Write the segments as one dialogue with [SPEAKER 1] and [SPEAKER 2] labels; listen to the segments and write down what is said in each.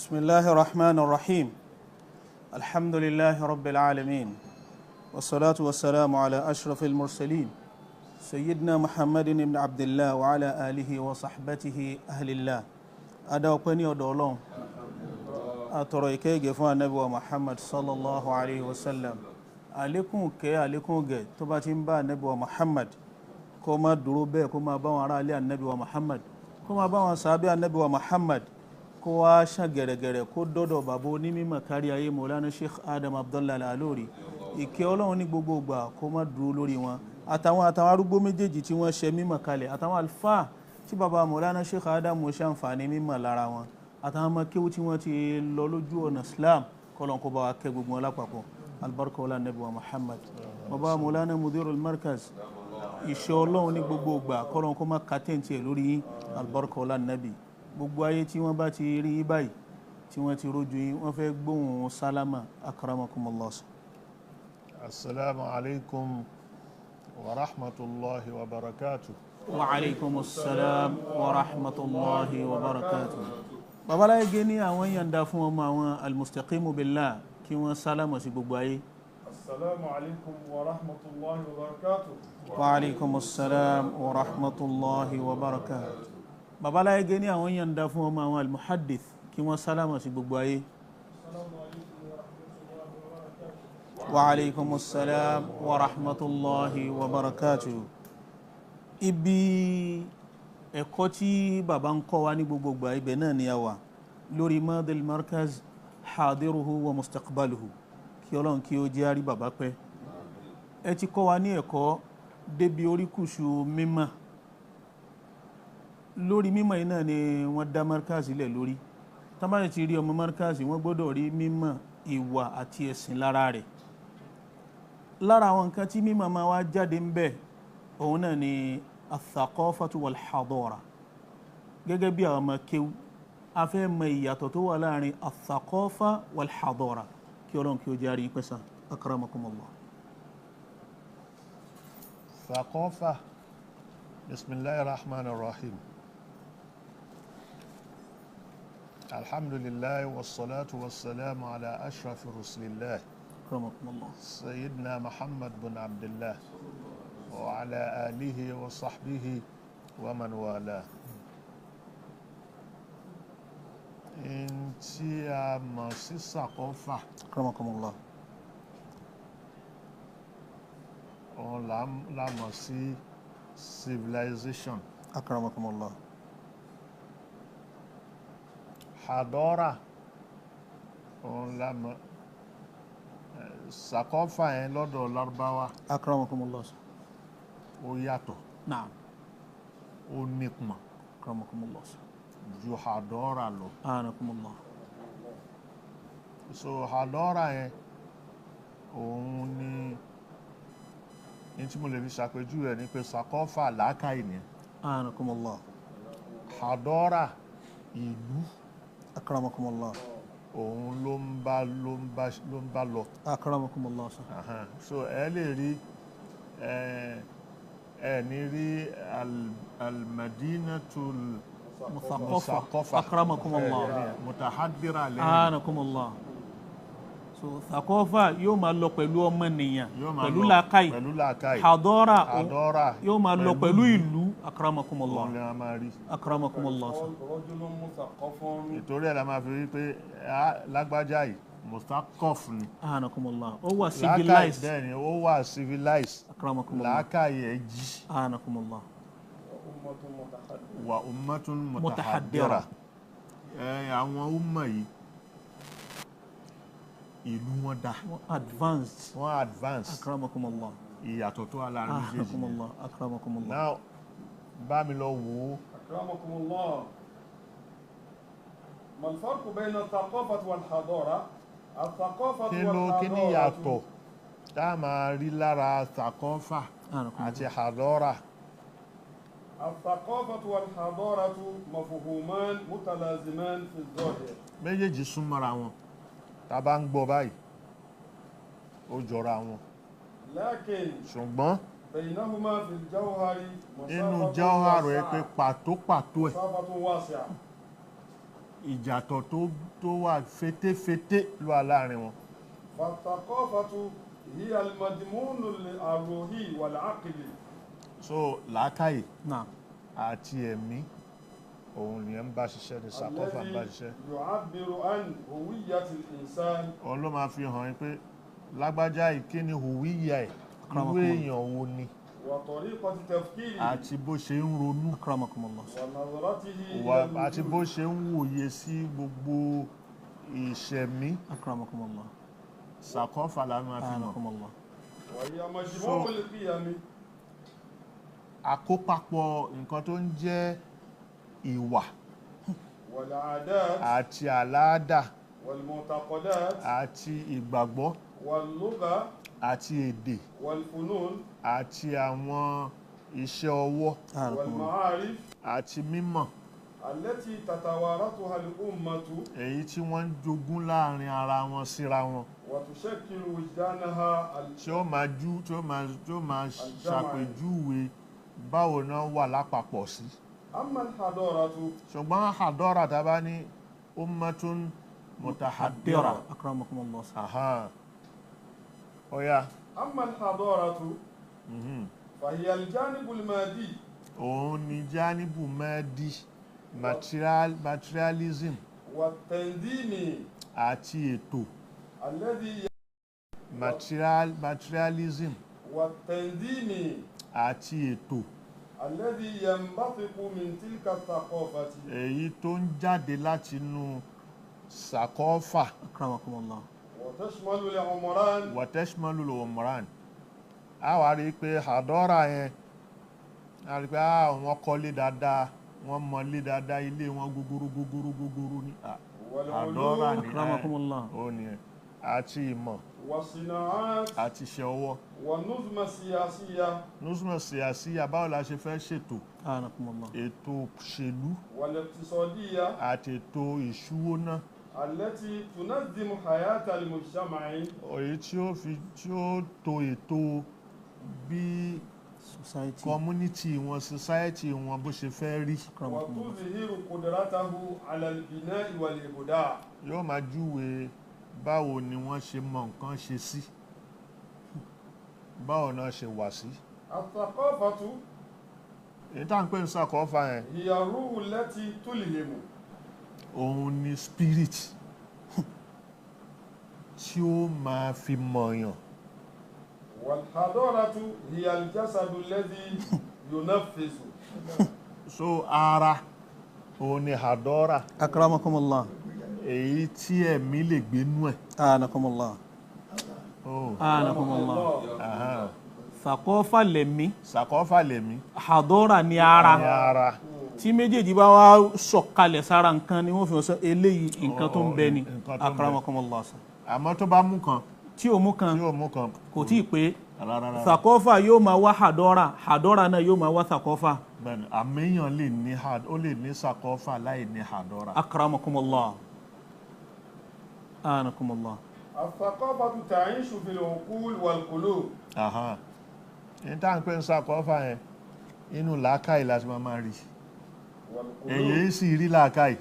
[SPEAKER 1] Bismillahir Rahmanir Rahim. Alhamdulillahi Rabbil Alamin. Wassalatu wassalamu ala ashrafil mursalin. Sayyidina Muhammadin ibn Abdullah wa ala alihi wa sahbatihi ahlillah. Adá ọpẹ́ ní ọ̀dọ̀ Ọlọ́run. Àtọ̀rọ̀ ìkẹ́ ìgẹ̀ fún Ànábì wa Muhammad sallallahu alayhi wa sallam. Àlékún kẹ́ àlékún gẹ̀ tó bá ti ń bá Ànábì wa Muhammad kó má dúró bẹ́ẹ̀, kó má bá wọn ará ilé Ànábì wa Muhammad, kó má bá wọn sàábé Ànábì wa Muhammad, kó wá ṣàn gẹ̀rẹ̀gẹ̀rẹ̀ kó dọ́dọ̀ bàbá onímọ̀ kárí ayé Mawlana Sheikh Adam Abdullah Al-Alori. Ìkẹ́ Ọlọ́run ní gbogbo ìgbà kó má dúró lórí wọn, àtàwọn arúgbó méjèèjì tí wọ́n ṣe mímọ̀ kalẹ̀, àtàwọn àlùfáà tí bàbá Mawlana Sheikh Adam ṣàǹfààní mímọ̀ lára wọn, àtàwọn ọmọ kéwú tí wọ́n ti lọ lójú ọ̀nà Islam, kọ́lọ́n kó bá wa kẹ́ gbogbo wọn lápapọ̀. Albarka wọlá Ànábì wa Muhammad. Bàbá Mawlana Mudirul Markaz, ìṣẹ́ Ọlọ́run ní gbogbo ìgbà kọ́lọ́n kó má kàtẹ́ǹtì ẹ̀ lórí yín. Albarka wọlá Ànábì. Gbogbo ayé tí wọ́n bá ti rí yín báyìí, tí wọ́n ti rójú yín, wọ́n fẹ́ gbóhùn sálámà. Akramakumullah.
[SPEAKER 2] Assalamu alaikum wa rahmatullahi wa barakatuh.
[SPEAKER 1] Wa alaikumussalam wa rahmatullahi wa barakatuh. Babaláyé ní àwọn yànda fún ọmọ àwọn almustaqimu billah kí wọ́n sálámà sí gbogbo ayé.
[SPEAKER 3] Assalamu alaikum wa rahmatullahi wa barakatuh.
[SPEAKER 1] Wa alaikumussalam wa rahmatullahi wa barakatuh. Babaláyé ní àwọn yànda fún ọmọ àwọn almuhaddith kí wọ́n sálámà sí gbogbo ayé. Wa alaikumussalam wa rahmatullahi wa barakatuh. Ibi ẹ̀kọ́ tí bàbá ń kọ́ wa ní gbogbo ìgbà ibẹ̀ náà ni a wà lórí madil markaz hadiruhu wa mustaqbaluhu. Kí Ọlọ́run kí ó jẹ́ àrí bàbá pẹ́. Ẹ ti kọ́ wa ní ẹ̀kọ́ débi oríkùsù mímọ̀. Lórí mímọ̀ yìí náà ni wọ́n dá markaz lẹ̀ lórí. Tá bá ti rí ọmọ markaz, wọ́n gbọ́dọ̀ rí mímọ̀, ìwà àti ẹ̀sìn lára rẹ̀. Lára àwọn nǹkan tí mímọ̀ máa wá jáde ń bẹ̀, òun náà ni athaqafatu wal-hadara. Gẹ́gẹ́ bí àwọn ọmọ kéwú, a fẹ́ mọ ìyàtọ̀ tó wà láàrin athaqafa wal-hadara. Kí Ọlọ́run kí ó jẹ́ àrí pẹ́sà. Akramakumullah.
[SPEAKER 2] Thaqafa. Bismillahir Rahmanir Rahim. Alhamdulillah wassalatu wassalamu ala ashrafi rusulillah.
[SPEAKER 1] Akramakumullah.
[SPEAKER 2] Sayyidina Muhammad bin Abdullah wa ala alihi wa sahbihi wa man wala. In tí a mọ̀ sí sàkọ́fà.
[SPEAKER 1] Akramakumullah.
[SPEAKER 2] Òun la mọ̀ sí civilization.
[SPEAKER 1] Akramakumullah.
[SPEAKER 2] Hadora, òun la mọ̀ sàkọ́fà yẹn lọ́dọ̀ Lárúbáwá.
[SPEAKER 1] Akramakumullah.
[SPEAKER 2] Ó yàtọ̀.
[SPEAKER 1] Naam.
[SPEAKER 2] Ó nípọn.
[SPEAKER 1] Akramakumullah.
[SPEAKER 2] Ju hadora lọ.
[SPEAKER 1] Anakumullah.
[SPEAKER 2] So hadora yẹn òun ni ní tí mo lè fi ṣàpèjúwe ni pé sàkọ́fà làákàyè ni.
[SPEAKER 1] Anakumullah.
[SPEAKER 2] Hadora ìlú.
[SPEAKER 1] Akramakumullah.
[SPEAKER 2] Òun ló ń bá lọ.
[SPEAKER 1] Akramakumullah.
[SPEAKER 2] So ẹ lè rí ẹ ní rí al-madinatul
[SPEAKER 1] muthaqafa. Akramakumullah.
[SPEAKER 2] Mutahadira lẹ́yìn.
[SPEAKER 1] Anakumullah. So thaqafa yóò máa lọ pẹ̀lú ọmọnìyàn, pẹ̀lú làákàyè. Hadora yóò máa lọ pẹ̀lú ìlú. Akramakumullah. Akramakumullah.
[SPEAKER 2] Ìtorí ẹ̀ la máa fi rí pé lágbájá yìí mustaqaf ni.
[SPEAKER 1] Anakumullah. Ó wà civilized.
[SPEAKER 2] Bẹ́ẹ̀ni, ó wà civilized.
[SPEAKER 1] Akramakumullah.
[SPEAKER 2] Làákàyè ẹ̀ jí.
[SPEAKER 1] Anakumullah.
[SPEAKER 2] Wa ummatun mutahaddira. Àwọn umma yìí ìlú wọn dá.
[SPEAKER 1] Advanced.
[SPEAKER 2] Wọ́n advanced.
[SPEAKER 1] Akramakumullah.
[SPEAKER 2] Ìyàtọ̀ tó wà láàrin méjèèjì.
[SPEAKER 1] Akramakumullah. Akramakumullah.
[SPEAKER 2] Now bá mi lọ wò ó.
[SPEAKER 3] Akramakumullah. Mal farqu bayna ath-thaqafati wal-hadara. Ath-thaqafatu wal-hadara.
[SPEAKER 2] Kí ni ìyàtọ̀ tá a máa rí lára thaqafa àti hadara?
[SPEAKER 3] Ath-thaqafatu wal-hadaratu mafhuman mutalaziman fi adh-dhahir.
[SPEAKER 2] Méjèèjì súnmọ́ra wọn. Tá bá ń gbọ́ báyìí ó jọra wọn.
[SPEAKER 3] Lakin
[SPEAKER 2] ṣùgbọ́n
[SPEAKER 3] baynahuma fi al-jawhari
[SPEAKER 2] inú jawhari ẹ pé pàtó pàtó ẹ̀.
[SPEAKER 3] Masafatu wasi'a.
[SPEAKER 2] Ìjàtọ̀ tó wà fétéfété ló wà láàrin wọn.
[SPEAKER 3] فالثقافة هي المضمون الروحي والعقلي.
[SPEAKER 2] So làákàyè
[SPEAKER 1] Naam.
[SPEAKER 2] àti ẹ̀mí òun nìyẹn ń bá ṣiṣẹ́, ní sàkọ́fà ń bá
[SPEAKER 3] الذي
[SPEAKER 2] ṣiṣẹ́.
[SPEAKER 3] يعبر عن هوية الإنسان.
[SPEAKER 2] Òun ló máa fi hàn yín pé lágbájá yìí kí ni hùwíyà ẹ̀, irú èèyàn wo ni,
[SPEAKER 3] وطريقة تفكيره.
[SPEAKER 2] àti bó ṣe ń ronú,
[SPEAKER 1] Akramakumullah.
[SPEAKER 3] ونظرته إلى
[SPEAKER 2] àti
[SPEAKER 3] الوجود.
[SPEAKER 2] bó ṣe ń wòye sí gbogbo ìṣẹ̀mí.
[SPEAKER 1] Akramakumullah.
[SPEAKER 2] Sàkọ́fà la máa fi mọ̀.
[SPEAKER 1] Akramakumullah.
[SPEAKER 3] وهي مجموع القيم.
[SPEAKER 2] Àkópapọ̀ nǹkan tó ń jẹ́ ìwà
[SPEAKER 3] والعادات
[SPEAKER 2] àti àláàdà
[SPEAKER 3] والمعتقدات
[SPEAKER 2] àti ìgbàgbọ́
[SPEAKER 3] واللغة
[SPEAKER 2] àti èdè
[SPEAKER 3] والفنون
[SPEAKER 2] àti àwọn iṣẹ́ ọwọ́
[SPEAKER 3] والمعارف
[SPEAKER 2] àti mímọ̀
[SPEAKER 3] التي تتوارثها الأمة
[SPEAKER 2] èyí tí wọ́n ń jogún láàrin ara wọn síra wọn,
[SPEAKER 3] وتشكل وجدانها
[SPEAKER 2] tí ó máa jú tí ó máa tí ó máa ṣàpèjúwe báwo náà wà lápapọ̀ sí.
[SPEAKER 3] أما الحضارة
[SPEAKER 2] Ṣùgbọ́n àdọ́rà tá a bá ní ummatun mutahaddira.
[SPEAKER 1] Akramakumullah.
[SPEAKER 2] Aha. Ọ̀ya.
[SPEAKER 3] أما الحضارة فهي الجانب المادي.
[SPEAKER 2] Òun ni janibu mẹ́ẹ̀dì, materialism
[SPEAKER 3] والتنظيمي
[SPEAKER 2] àti ètò.
[SPEAKER 3] الذي
[SPEAKER 2] Materialism
[SPEAKER 3] والتنظيمي
[SPEAKER 2] àti ètò
[SPEAKER 3] الذي ينبثق من تلك الثقافة.
[SPEAKER 2] èyí tó ń jáde láti inú sàkọ́fà.
[SPEAKER 1] Akramakumullah.
[SPEAKER 3] وتشمل العمران.
[SPEAKER 2] Wàtẹ́símọ́lù òmùrán. A wá rí i pé àdọ́rà yẹn, a rí i pé wọ́n kọ́lé dáadáa, wọ́n mọlé dáadáa, ilé wọn gúgúrú gúgúrú gúgúrú ní àdọ́rà
[SPEAKER 3] والعلوم
[SPEAKER 2] ní
[SPEAKER 1] Akramakumullah.
[SPEAKER 2] ó ní ẹ̀ àti ìmọ̀
[SPEAKER 3] والصناعات
[SPEAKER 2] àti iṣẹ́ ọwọ́.
[SPEAKER 3] والنظم السياسية.
[SPEAKER 2] Nùsùmọ̀ síyàsíyà, báwo la ṣe fẹ́ ṣètò
[SPEAKER 1] Akramakumullah.
[SPEAKER 2] ètò òṣèlú
[SPEAKER 3] والاقتصادية
[SPEAKER 2] àti ètò ìṣúwóná
[SPEAKER 3] التي تنظم حياة المجتمع.
[SPEAKER 2] èyí tí ó fi tí ó to ètò bí
[SPEAKER 1] Society.
[SPEAKER 2] community wọn, society wọn bó ṣe fẹ́ rí.
[SPEAKER 1] Akramakumullah.
[SPEAKER 3] وتظهر قدرته على البناء والإبداع.
[SPEAKER 2] Yóò máa júwe báwo ni wọ́n ṣe mọ nǹkan ṣe sí, báwo náà ṣe wà sí.
[SPEAKER 3] الثقافة
[SPEAKER 2] Èyí tá à ń pè ní sàkọ́fà yẹn,
[SPEAKER 3] هي الروح التي تلهم.
[SPEAKER 2] òun ni spirit tí ó máa fi mọ̀yàn.
[SPEAKER 3] والحضارة هي الجسد الذي ينفذ.
[SPEAKER 2] So ara òun ni àdọ́rà,
[SPEAKER 1] Akramakumullah.
[SPEAKER 2] èyí tí ẹ̀mí lè gbénú ẹ̀.
[SPEAKER 1] Anakumullah.
[SPEAKER 2] Oh.
[SPEAKER 1] Anakumullah.
[SPEAKER 2] Aha.
[SPEAKER 1] Sàkọ́fà lẹ̀mí,
[SPEAKER 2] Sàkọ́fà lẹ̀mí,
[SPEAKER 1] àdọ́rà ni ara.
[SPEAKER 2] ní ara.
[SPEAKER 1] Tí méjèèjì bá wá sọ̀kalẹ̀ sára nǹkan ni wọ́n fi sọ eléyìí nǹkan tó ń bẹ ni.
[SPEAKER 2] Nǹkan tó ń bẹ.
[SPEAKER 1] Akramakumullah.
[SPEAKER 2] Àmọ́ tó bá mú kan,
[SPEAKER 1] Tí ò mú kan,
[SPEAKER 2] tí ò mú kan,
[SPEAKER 1] kò tí ì pé.
[SPEAKER 2] Rárá.
[SPEAKER 1] Sàkọ́fà yóò máa wá àdọ́rà, àdọ́rà náà yóò máa wá sàkọ́fà.
[SPEAKER 2] Bẹ́ẹ̀ni, àmìyàn lè ní ó lè ní sàkọ́fà láì ní àdọ́rà.
[SPEAKER 1] Akramakumullah. Anakumullah.
[SPEAKER 3] الثقافة تعيش في العقول والقلوب.
[SPEAKER 2] Aha. Ní tá à ń pè ní sàkọ́fà yẹn, inú làákàyè láti máa máa rí.
[SPEAKER 3] والقلوب.
[SPEAKER 2] Èyí sì rí làákàyè.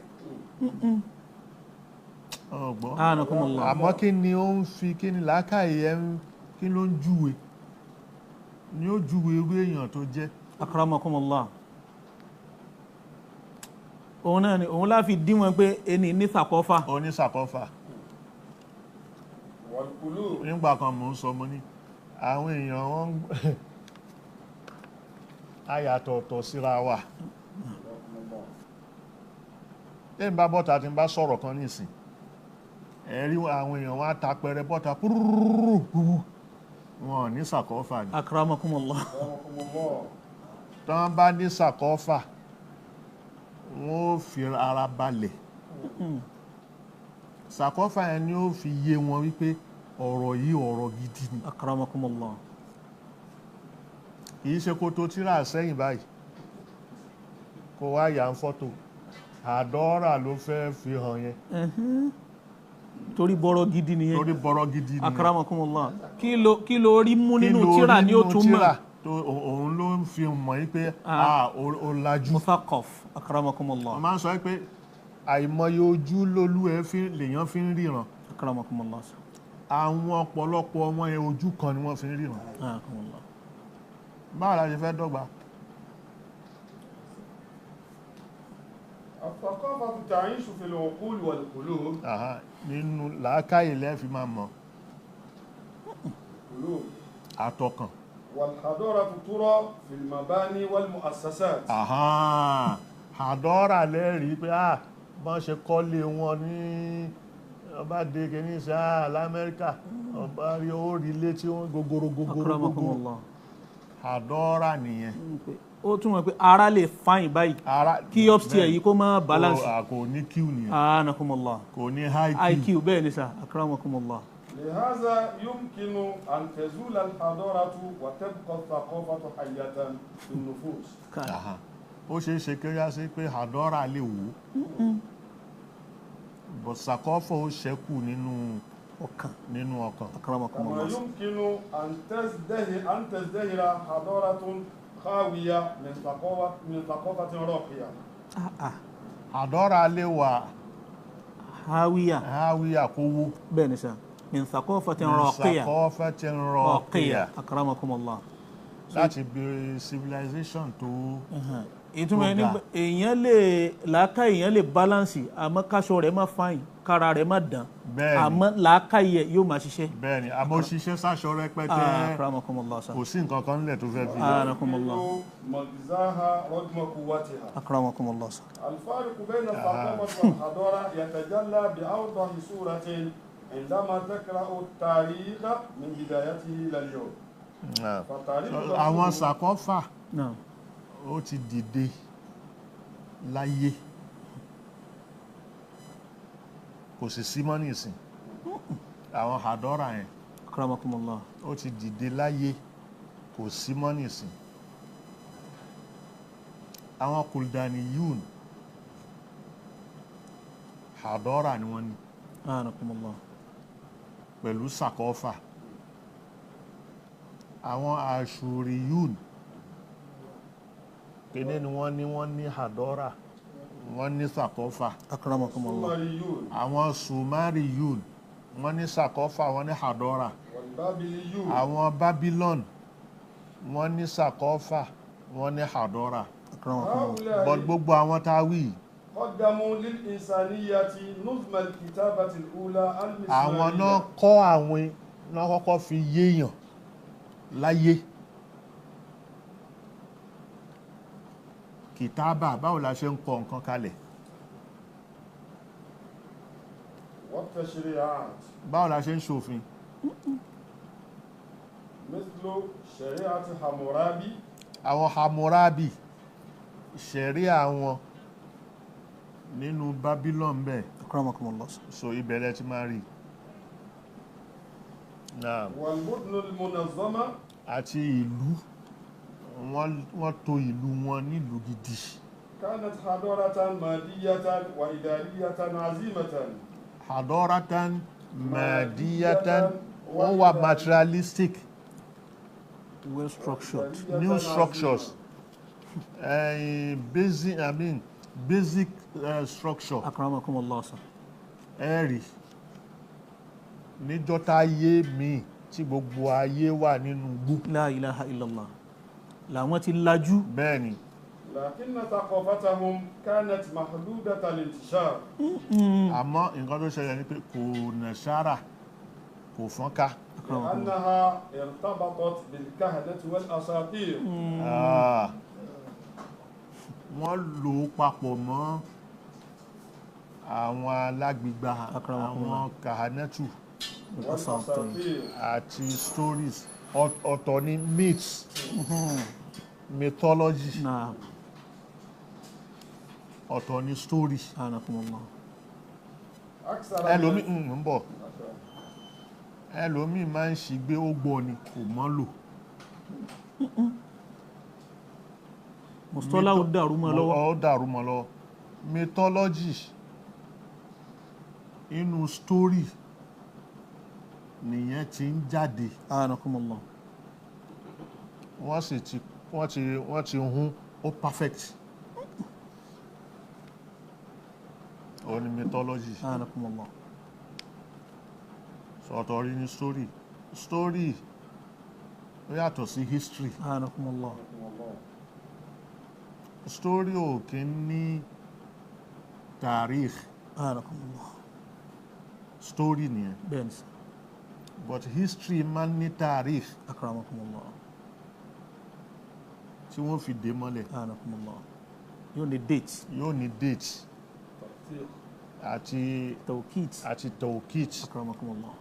[SPEAKER 2] Ọ̀gbọ́n.
[SPEAKER 1] Anakumullah.
[SPEAKER 2] Àmọ́ kí ni ó ń fi, kí ni làákàyè yẹn kí ló ń júwe? Ni ó júwe irú èèyàn tó jẹ́.
[SPEAKER 1] Akramakumullah. Òun náà ni òun láfi díwọ̀n pé ẹni ní sàkọ́fà.
[SPEAKER 2] Ó ní sàkọ́fà.
[SPEAKER 3] والقلوب.
[SPEAKER 2] Nígbà kan mò ń sọ, mo ní àwọn èèyàn wọn ń ayàtọ̀ọ̀tọ̀ síra wa. Tẹ́yìn bá bọ́ta tí ń bá sọ̀rọ̀ kan nísìn, ẹ̀rí àwọn èèyàn wọn á ta pẹrẹ bọ́ta púrúrúrú, wọn ò ní sàkọ́fà ni.
[SPEAKER 1] Akramakumullah.
[SPEAKER 3] Akramakumullah.
[SPEAKER 2] Tán bá ní sàkọ́fà, wọn ó fi ara balẹ̀. Sàkọ́fà yẹn ni ó fi yé wọn wípé ọ̀rọ̀ yìí ọ̀rọ̀ gidi ni.
[SPEAKER 1] Akramakumullah.
[SPEAKER 2] Kì í ṣe kó tó tíra sẹ́yìn báyìí kó wá yà ń fọ́tò, àdọ́rà ló fẹ́ fi hàn yẹn.
[SPEAKER 1] Torí bọ́rọ̀ gidi nìyẹn.
[SPEAKER 2] Torí bọ́rọ̀ gidi nìyẹn.
[SPEAKER 1] Akramakumullah. Kí ló rí mú
[SPEAKER 2] Kí
[SPEAKER 1] nínú
[SPEAKER 2] ló
[SPEAKER 1] tíra
[SPEAKER 2] rí
[SPEAKER 1] ni ó
[SPEAKER 2] nínú
[SPEAKER 1] tún
[SPEAKER 2] tírà
[SPEAKER 1] mọ̀.
[SPEAKER 2] tó òun ló ń fi mọ̀ yí pé ó lajú.
[SPEAKER 1] Muthaqaf. Akramakumullah.
[SPEAKER 2] Wọ́n máa ń sọ pé Àìmọye ojú lolú ẹ fi lèèyàn fi ń ríran.
[SPEAKER 1] Akramakumullah.
[SPEAKER 2] Àwọn ọ̀pọ̀lọpọ̀ ọmọ yẹn ojú kan ni wọ́n fi ń ríran.
[SPEAKER 1] Akramakumullah.
[SPEAKER 2] Báwo la ṣe fẹ́ dọ́gba?
[SPEAKER 3] الثقافة تعيش في العقول والقلوب.
[SPEAKER 2] Aha, nínú làákàyè lẹ́ẹ̀fi máa mọ̀.
[SPEAKER 3] القلوب.
[SPEAKER 2] Àtọkàn.
[SPEAKER 3] والحضارة ترى في المباني والمؤسسات.
[SPEAKER 2] Aha, àdọ́rà lẹ́rìí pé à bọ́n ṣe kọ́lé wọn ní ọba dé kìíní sí à l'Amẹ́ríkà ọba rí ó rí ilé tí wọ́n gogoro gogoro gogoro.
[SPEAKER 1] Akramakumullah.
[SPEAKER 2] Àdọ́rà nìyẹn.
[SPEAKER 1] Ó túmọ̀ pé ara lè fine báyìí
[SPEAKER 2] Ara
[SPEAKER 1] kí upstairs yìí kó má balance.
[SPEAKER 2] Kò ní Q nìyẹn.
[SPEAKER 1] Anakumullah.
[SPEAKER 2] Kò ní high Q.
[SPEAKER 1] IQ bẹ́ẹ̀ ni sà. Akramakumullah.
[SPEAKER 3] لهذا يمكن أن تزول الحضارة وتبقى الثقافة حية في النفوس.
[SPEAKER 2] Aha. Ó ṣeé ṣe kí ó yá sí pé àdọ́rà lè wò ó, bọ̀ sàkọ́fọ̀ ó ṣẹ́kù nínú
[SPEAKER 1] Ọkàn.
[SPEAKER 2] nínú ọkàn.
[SPEAKER 3] كما
[SPEAKER 1] Akramakumullah.
[SPEAKER 3] يمكن أن تزدهر حضارة خاوية من ثقافة راقية.
[SPEAKER 1] Ah, ah.
[SPEAKER 2] Àdọ́rà lè wà
[SPEAKER 1] Hawiya.
[SPEAKER 2] háwíyà kó wó.
[SPEAKER 1] Bẹ́ẹ̀ ni sà. Min thaqafatin raqiya.
[SPEAKER 2] Sàkọ́fẹ́
[SPEAKER 1] Raqiya.
[SPEAKER 2] raqiya.
[SPEAKER 1] Akramakumullah.
[SPEAKER 2] Láti bí civilization tó
[SPEAKER 1] Ìtumọ̀ ẹni
[SPEAKER 2] ga.
[SPEAKER 1] èèyàn lè làákà èèyàn lè balance àmọ́ káṣọ rẹ̀ má fine kára rẹ̀ má dán
[SPEAKER 2] Bẹ́ẹ̀ni.
[SPEAKER 1] àmọ́ làákà yẹ yóò máa ṣiṣẹ́.
[SPEAKER 2] Bẹ́ẹ̀ni, àmọ́ ṣiṣẹ́ sáṣọ rẹpẹtẹ.
[SPEAKER 1] Akramakumullah sà.
[SPEAKER 2] Kò sí nǹkan kan nílẹ̀ tó fẹ́ fi.
[SPEAKER 1] Anakumullah.
[SPEAKER 3] مغزاها رغم قوتها.
[SPEAKER 1] Akramakumullah sà.
[SPEAKER 3] الفارق بين الثقافة والحضارة يتجلى بأوضح صورة عندما تقرأ التاريخ من بدايته إلى اليوم. فالتاريخ
[SPEAKER 2] Àwọn sàkọ́fà
[SPEAKER 1] Naam.
[SPEAKER 2] ó ti dìde láyé, kò sì sí mọ́ nísìn. Àwọn àdọ́rà yẹn
[SPEAKER 1] Akramakumullah.
[SPEAKER 2] ó ti dìde láyé, kò sí mọ́ nísìn. Àwọn Kuldaniyun àdọ́rà ni wọ́n ní.
[SPEAKER 1] Anakumullah.
[SPEAKER 2] Pẹ̀lú sàkọ́fà. Àwọn Àṣùríyùn kíní ni wọ́n ní, wọ́n ní àdọ́rà, wọ́n ní sàkọ́fà.
[SPEAKER 1] Akramakumullah.
[SPEAKER 3] السومريون
[SPEAKER 2] Àwọn Sumariyun wọ́n ní sàkọ́fà, wọ́n ní àdọ́rà.
[SPEAKER 3] والبابليون
[SPEAKER 2] Àwọn Babylon wọ́n ní sàkọ́fà, wọ́n ní àdọ́rà.
[SPEAKER 1] Akramakumullah.
[SPEAKER 2] But
[SPEAKER 3] هؤلاء
[SPEAKER 2] gbogbo àwọn tá a wí yìí,
[SPEAKER 3] قدموا للإنسانية نظم الكتابة الأولى
[SPEAKER 2] àwọn náà
[SPEAKER 3] المسمارية.
[SPEAKER 2] kọ́, àwọn náà kọ́kọ́ fi yéèyàn láyé kìtábà, báwo la ṣe ń kọ nǹkan kalẹ̀,
[SPEAKER 3] والتشريعات
[SPEAKER 2] báwo la ṣe ń ṣòfin.
[SPEAKER 3] مثل شريعة حمورابي.
[SPEAKER 2] Àwọn Hammurabi, ṣẹ̀ríà wọn nínú Babylon bẹ́ẹ̀.
[SPEAKER 1] Akramakumullah.
[SPEAKER 2] So ibẹ̀rẹ̀ ti máa rí. Naam.
[SPEAKER 3] والمدن المنظمة.
[SPEAKER 2] Àti ìlú wọ́n tò ìlú wọn nílùú gidi.
[SPEAKER 3] كانت حضارة مادية وإدارية عظيمة.
[SPEAKER 2] Hadoratan madiyatan, wọ́n wà materialistic.
[SPEAKER 1] Well structured.
[SPEAKER 2] New structures, basic, I mean basic structure.
[SPEAKER 1] Akramakumullah sà.
[SPEAKER 2] Ẹ̀rì níjọ́ táyé míì tí gbogbo ayé wà nínú igbó.
[SPEAKER 1] La ilaha illallah. Làwọn ti lajú.
[SPEAKER 2] Bẹ́ẹ̀ ni.
[SPEAKER 3] لكن ثقافتهم كانت محدودة الانتشار.
[SPEAKER 2] Àmọ́ nǹkan tó ṣẹlẹ̀ ni pé kò nà sára, kò fọ́nká.
[SPEAKER 3] لأنها ارتبطت بالكهنة والأساطير.
[SPEAKER 2] Ah. Wọ́n lò ó papọ̀ mọ́ àwọn alágbègbà, àwọn kahanatu
[SPEAKER 3] والأساطير.
[SPEAKER 2] Àti stories. Ọ̀tọ̀ ni myths, mythology.
[SPEAKER 1] Naam.
[SPEAKER 2] Ọ̀tọ̀ ni story.
[SPEAKER 1] Anakumullah.
[SPEAKER 3] أكثر
[SPEAKER 2] Ẹlòmíì ń bọ̀, ẹlòmíì máa ń ṣìgbé, ó gbọ́ ni, kò mọ́ lò.
[SPEAKER 1] Mùsùlùmí ó dàrú mọ́ lọ́wọ́.
[SPEAKER 2] Ó dàrú mọ́ lọ́wọ́. Mythology inú story nìyẹn ti ń jáde.
[SPEAKER 1] Anakumullah.
[SPEAKER 2] Wọ́n sì ti wọ́n ti hun ó perfect, Òun ni mythology.
[SPEAKER 1] Anakumullah.
[SPEAKER 2] Ọ̀tọ̀ rí ni story. Story ó yàtọ̀ sí history.
[SPEAKER 1] Anakumullah.
[SPEAKER 2] Story ò kí ń ní tarikh.
[SPEAKER 1] Anakumullah.
[SPEAKER 2] Story nìyẹn.
[SPEAKER 1] Bẹ́ẹ̀ni sà.
[SPEAKER 2] But history máa ń ní tarikh.
[SPEAKER 1] Akramakumullah.
[SPEAKER 2] Tí wọ́n fi dé mọ́lẹ̀.
[SPEAKER 1] Anakumullah. Yóò ní date.
[SPEAKER 2] Yóò ní date. Àti
[SPEAKER 1] tawkit.
[SPEAKER 2] Àti tawkit.
[SPEAKER 1] Akramakumullah.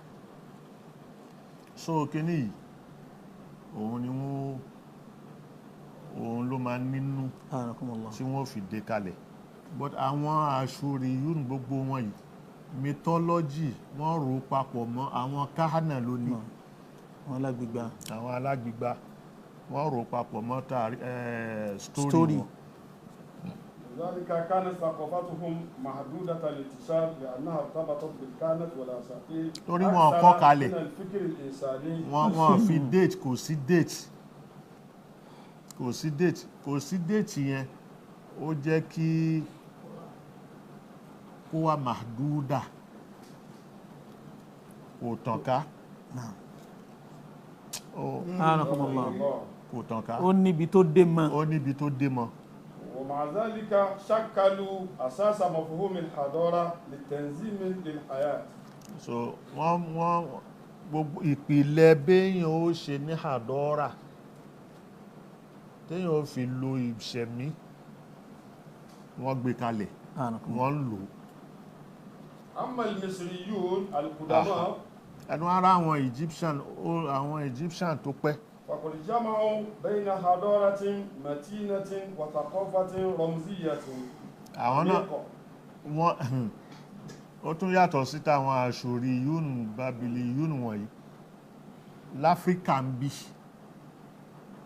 [SPEAKER 2] So kíní yìí, òun ni wọ́n, òun ló máa nínú
[SPEAKER 1] Anakumullah.
[SPEAKER 2] tí wọ́n fi dé kalẹ̀. But àwọn Àṣúrí yún gbogbo wọn yìí, mythology wọ́n rò papọ̀ mọ́ àwọn kahana lónìí.
[SPEAKER 1] Àwọn alágbègbà.
[SPEAKER 2] Àwọn alágbègbà wọ́n rò papọ̀ mọ́ story wọn.
[SPEAKER 3] لذلك كانت ثقافتهم محدودة الانتشار لأنها ارتبطت بالكهنة والأساطير
[SPEAKER 2] Torí wọn kọ kalẹ̀.
[SPEAKER 3] من الفكر الإنساني.
[SPEAKER 2] Wọ́n fi date, kò sí date, kò sí date, kò sí date yẹn, ó jẹ́ kí kó wà mahduda, kò tàn ká.
[SPEAKER 1] Anakumullah.
[SPEAKER 2] Kò tàn ká.
[SPEAKER 1] Ó níbi tó dé mọ́.
[SPEAKER 2] Ó níbi tó dé mọ́.
[SPEAKER 3] ومع ذلك شكلوا أساس مفهوم الحضارة للتنظيم للحياة.
[SPEAKER 2] So wọ́n gbogbo ìpìlẹ̀ béèyàn ó ṣe ní àdọ́rà téèyàn ó fi lo ìṣẹ̀mí, wọ́n gbé kalẹ̀, wọ́n ń lò.
[SPEAKER 3] أما المصريون القدماء.
[SPEAKER 2] Ẹnu ara àwọn Egyptian, àwọn Egyptian tó pẹ́.
[SPEAKER 3] فقد جمعوا بين حضارة متينة وثقافة رمزية.
[SPEAKER 2] Àwọn náà wọ́n ó tún yàtọ̀ sí táwọn Àṣúrí yún Bábílì yún wọ̀nyí. Láfíríkà ń bí